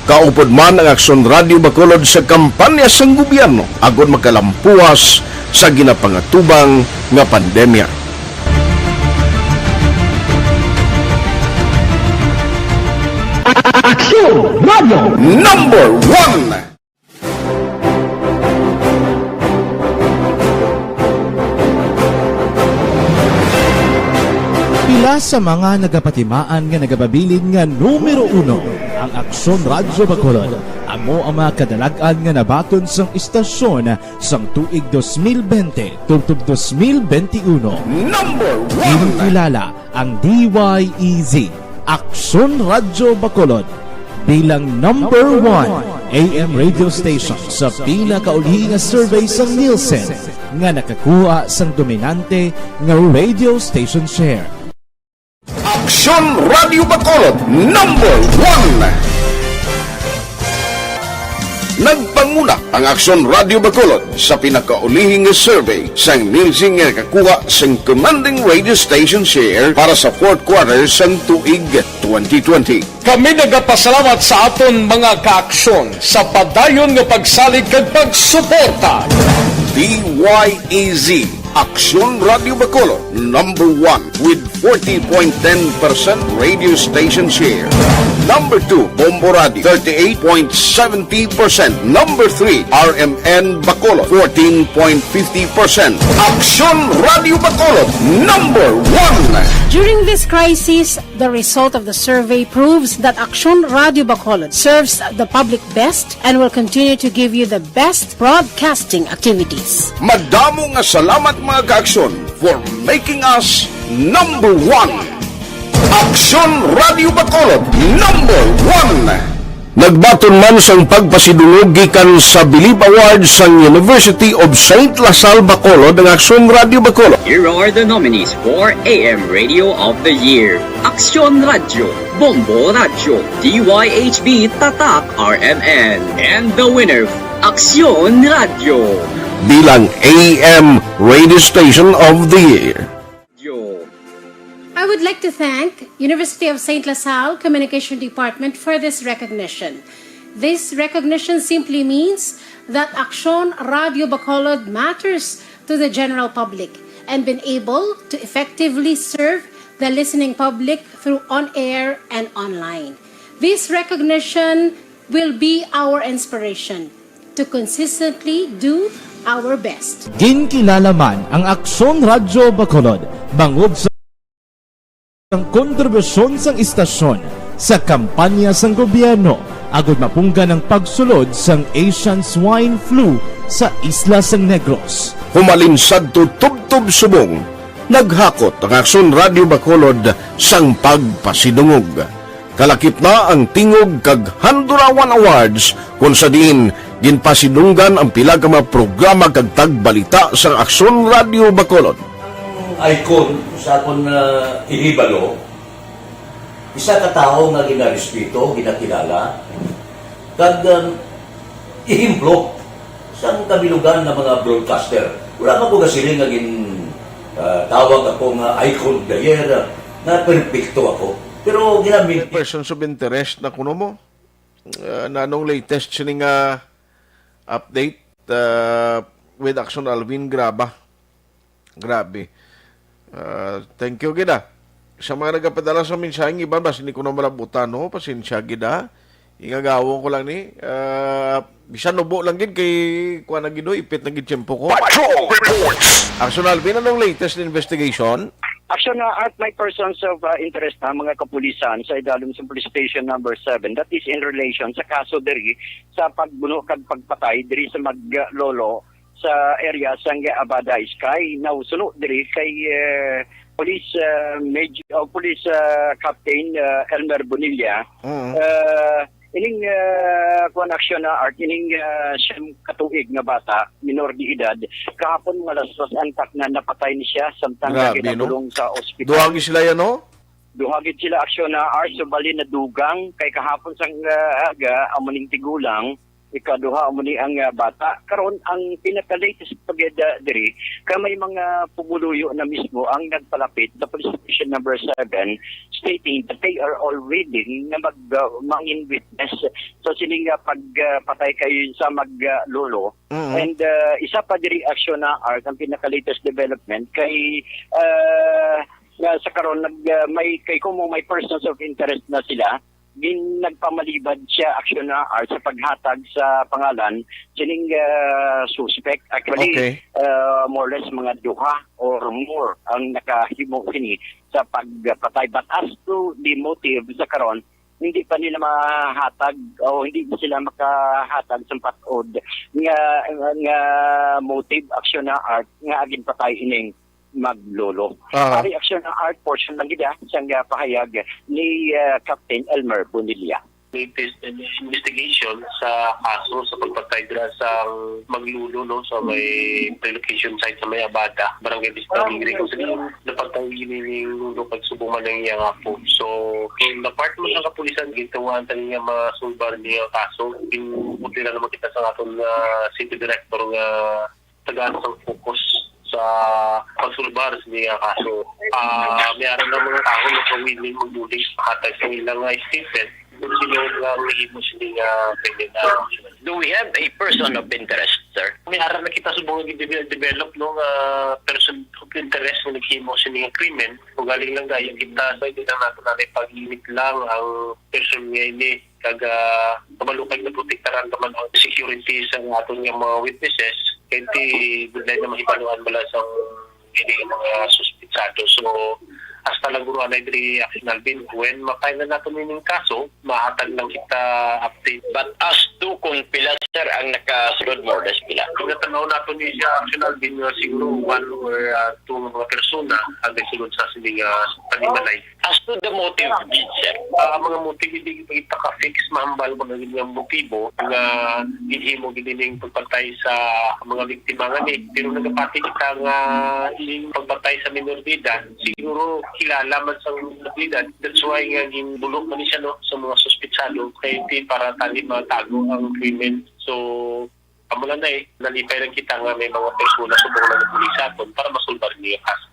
Kaupod man ang Aksyon Radyo Bacolod sa kampanya sang gobyerno agud makalampuas sa ginapangatubang nga pandemya. Aksyon Radyo Number One. Pila sa mga nagapatimaan nga nagapabilin nga numero uno ang Aksyon Radyo Bacolod, amo ang mga kadalag-an nga nabaton sang istasyon sang tuig dos mil bente tubtob dos mil bente uno. Number one. Ginkilala ang D Y E Z, Aksyon Radyo Bacolod, bilang number one A M radio station sa pinakaulihi nga survey sang Nielsen nga nakakuha sang dominante nga radio station share. Aksyon Radio Bacolod, number one. Nagpanguna ang Aksyon Radio Bacolod sa pinakaulihi nga survey sang Nielsen nga nakakuha sang commanding radio station share para sa fourth quarter sang tuig twenty twenty. Kami nagapasalamat sa aton mga kaaksyon sa padayon nga pagsalig kag pagsuporta. D Y E Z, Aksyon Radio Bacolod, number one with forty point ten percent radio station share. Number two, Bombo Radio, thirty-eight point seventy percent. Number three, R M N Bacolod, fourteen point fifty percent. Aksyon Radio Bacolod, number one. During this crisis, the result of the survey proves that Aksyon Radio Bacolod serves the public best and will continue to give you the best broadcasting activities. Madamo nga salamat, mga ka-Aksyon, for making us number one. Aksyon Radio Bacolod, number one. Nagbaton man sang pagpasidungog gikan sa Believe Awards sang University of Saint La Salle Bacolod ang Aksyon Radio Bacolod. Here are the nominees for A M Radio of the Year: Aksyon Radio, Bombo Radio, D Y H B Tatak R M N, and the winner, Aksyon Radio. Bilang A M Radio Station of the Year. Yo. I would like to thank University of Saint La Salle Communication Department for this recognition. This recognition simply means that Aksyon Radio Bacolod matters to the general public and been able to effectively serve the listening public through on-air and online. This recognition will be our inspiration to consistently do our best. Ginkilala man ang Aksyon Radyo Bacolod bangod sa kontribusyon sang istasyon sa kampanya sang gobyerno agud mapunggan ang pagsulod sang Asian Swine Flu sa isla sang Negros. Humalin sadto tubtob subong, naghakot ang Aksyon Radyo Bacolod sang pagpasidungog. Kalakip na ang Tingog kag Handurawan Awards, kon sa diin ginpasidunggan ang pila ka mga programa kag tagbalita sa Aksyon Radyo Bacolod. Ang icon sa akon, ah, ihibalo, isa ka tawo nga ginarespeto, ginakilala, kag, um, ehemplo sang kabilugan nga mga broadcaster. Wala man ko gasiling nga gin, ah, tawag ako nga icon of the year, ah, nga perpekto ako. Pero ginamit Persons of interest na kuno mo? Ah, nanong latest sini nga update, ah, with Aksyon Alvin Graba? Grabe. Ah, thank you gid, ah. Sa mga nagapadala sa mensahe, ang iban, basi di ko na malabutan, no? Pasensya gid, ah. Ingagawon ko lang ni. Ah, bisan nubo lang gid kay kuan na gid, oh, ipit na gid tiyempo ko. Patrol Reports. Aksyon Alvin, anong latest investigation? Aksyon na at may persons of, ah, interest na mga kapulisan sa idalom sa Police Station Number Seven. That is in relation sa kaso diri sa pagbuno kag pagpatay diri sa Maglolo sa area sang Abada Sky. Now, suno diri kay, eh, Police, eh, Maj-, o Police, eh, Captain, eh, Elmer Bonilla. Mm. Eh, ining, eh, kuwan, Aksyon na Art, ining, eh, siyam katuig nga bata, minor de edad, kahapon mga alas dos antak na napatay ni siya samtang Grabe, no? nagkinakulong sa ospital. Duha gid sila yan, no? Duha gid sila, Aksyon na Art, subali nadugang kay kahapon sang, eh, aga, amo ning tigulang, ikaduha amo ni ang, ah, bata. Karon, ang pinaka-latest pa gid, ah, diri, ka may mga pumuluyo na mismo ang nagpalapit sa Police Station Number Seven, stating that they are all willing na mag, ah, mangin witness sa sining, ah, pag, ah, patay kay sa Maglolo. Mm. And, ah, isa pa diri, Aksyon na Art, ang pinaka-latest development kay, ah, nga sa karon nag, ah, may kay kumo may persons of interest na sila, gin-, nagpamalibad siya, Aksyon na Art, sa paghatag sa pangalan sining, ah, suspect. Actually, Okay. ah, more or less mga duha or more ang nakahimo sini sa pagpatay. But as to the motive sa karon, hindi pa nila mahatag o hindi pa sila makahatag sa patod nga, nga motive, Aksyon na Art, nga agin patay ining Maglolo. Aha. Ari, Aksyon na Art, portion lang gid, ah, sang, ah, pahayag ni, ah, Captain Elmer Bonilla. Latest investigation sa kaso sa pagpatay dira sa Maglolo, no, sa may relocation site sa may Abada, Barangay Vista Alegre, kung saan napatay ini ni Lolo kag subong man ang iyang apo. So, in the part man sa kapulisan, gintuwaan tani nga masulbar niya ang kaso, ginputira naman kita sa aton nga city director nga tagaan sang focus sa pagsulbar sa mga kaso. Ah, may ara ng mga tao na willing magbulig, hatag sa ilang, ah, statement kung sino nga ang nahimo sini nga kriminal. Do we have a person of interest? sir? May ara na kita subong nga gide-, develop, no, nga person of interest nga naghimo sini nga krimen. Kung galing lang gaya kita, so, hindi lang nato na pag-init lang ang person nga ini. Kag, ah, kabalo kag naprotektaran naman ang security sa aton nga mga witnesses. Kay ti, budlay na mahibaluan bala sa ini nga mga suspitsado. So, hasta lang guro anay diri, Action Alvin, when ma-file na nato nining kaso, mahatag lang kita update. But as to kung pila, sir, ang nakasulod, more or less pila? Kung natanaw nato ni siya, Action Alvin, nga siguro one or, ah, two nga mga persona ang nagsulod sa sini nga panimalay. As to the motive, gid, sir? Ah, ang mga motive, hindi kita ka-fix, mahambal mo na gid nga motibo nga ginhimo gid ning pagpatay sa mga biktima nga ni. Pero nagapati kita nga ining pagpatay sa minor de edad, siguro kilala man sa minor de edad. That's why nga ginbulo man ni siya, no, sa mga suspitsado kay ti para tali matago ang krimen. So, amo lang na eh, nalipay lang kita nga may mga persona subong na nabuli sa aton para masulbar niya kaso.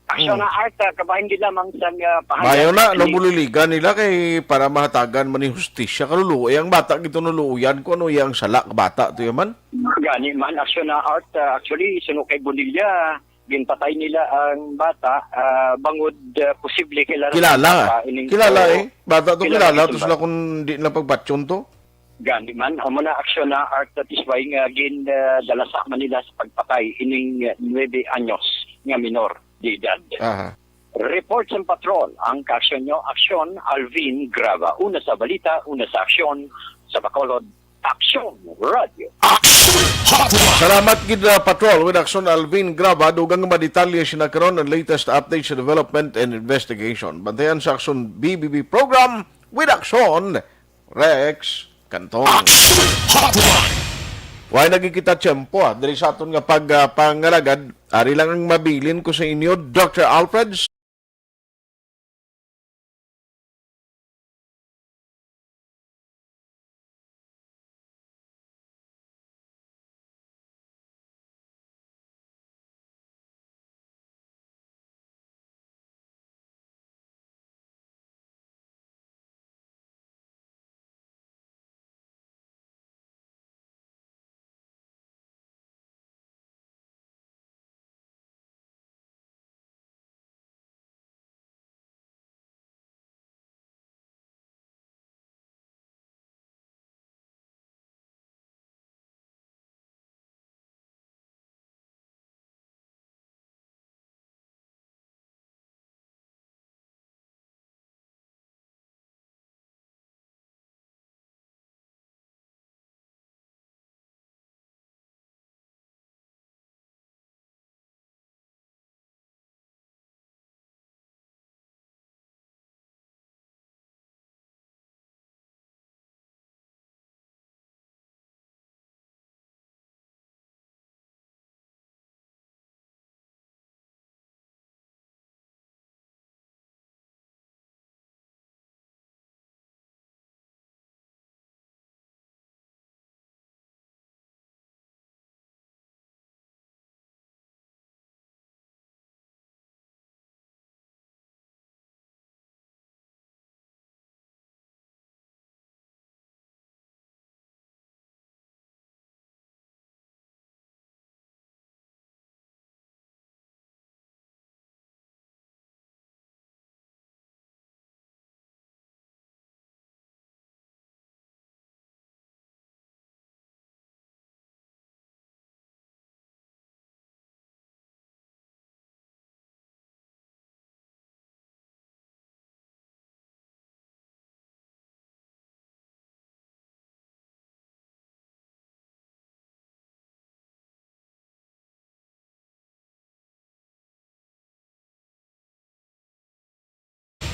Aksyon Mm. na art, ah, kabahin gid lamang sa, ah, pahayag Bayo na, no, ni buliligan nila kay para mahatagan man ni hustisya. Kaluluoy ang bata, gito nuluoyan ko ano yang sala ka bata to yaman. Gani man, aksyon na art, ah, actually, suno kay Bonilla, ginpatay nila ang bata, ah, bangod, ah, posible kilala sa Kilala. bata, ining Kilala to, eh. Bata to kilala kilala. Ito To ba? Sila kung di na pagpatyon to. Gani man, amo na aksyon na art, that is why nga gin, ah, dalasa man nila sa pagpatay ining, ah, nuebe anyos nga minor de edad. Aha. Report sa patrol, ang kaaksyon nyo, aksyon, Alvin Grava. Una sa balita, una sa aksyon, sa Bacolod, Aksyon Radio. Action Hotline. Salamat gid, uh, Patrol with Aksyon Alvin Grava. Dugang nga mga detalye sina karon, ang latest update sa development and investigation. Bantayan sa Aksyon B B B program with Aksyon Rex Cantong. Action Hotline. Way naging kita tiyempo, ah, diri sa aton nga pag, ah, pangalagad. Ari lang ang mabilin ko sa inyo, Doctor Alfred.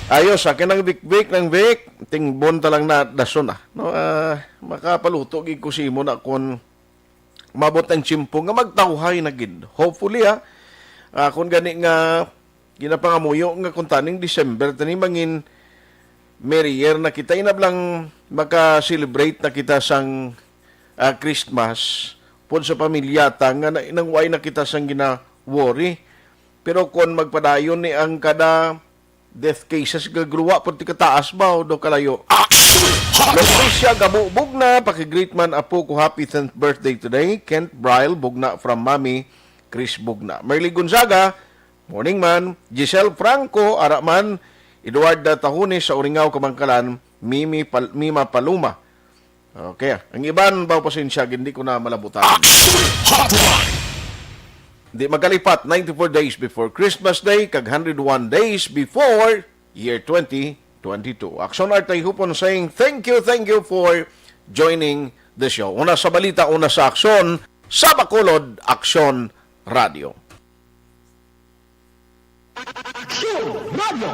Ayos, akin ang Vic Vic ng Vic. Tingbon ta lang na dason, ah. No, ah, makapaluto gid ko sa imo na kon mabot ang tiyempo nga magtawhay na gid. Hopefully, ah, ah, kung gani nga ginapangamuyo nga kung taning December, tani mangin merrier na kita, inablang maka-celebrate na kita sang, ah, Christmas, pud sa pamilya ta, nga na, nang way na kita sang gina-worry. Pero kung magpadayon ni ang kada death cases, gagluwa pud ti kataas ba o do kalayo? Action Lucrecia Gabo Bugna, paki-greet man apo ko, happy tenth birthday today. Kent Bryle Bugna from Mami Chris Bugna. Merly Gonzaga, morning man. Giselle Franco, ara man. Eduarda Tahunes sa Uringao, Kamangkalan. Mimi Pal-, Mima Paluma. Okay, ang iban ba, pasensya, hindi ko na malabutan. Action Hotline! Di magkalipat, ninety-four days before Christmas Day, kag hundred one days before year twenty twenty-two. Action Art Tayhupon saying, "Thank you, thank you for joining the show." Una sa balita, una sa aksyon, sa Bacolod, Aksyon Radio. Aksyon Radio.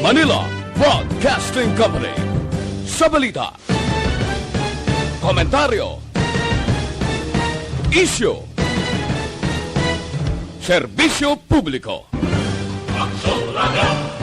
Manila Broadcasting Company. Sa balita, komentaryo, isyu, serbisyo publiko. Aksyon Radio.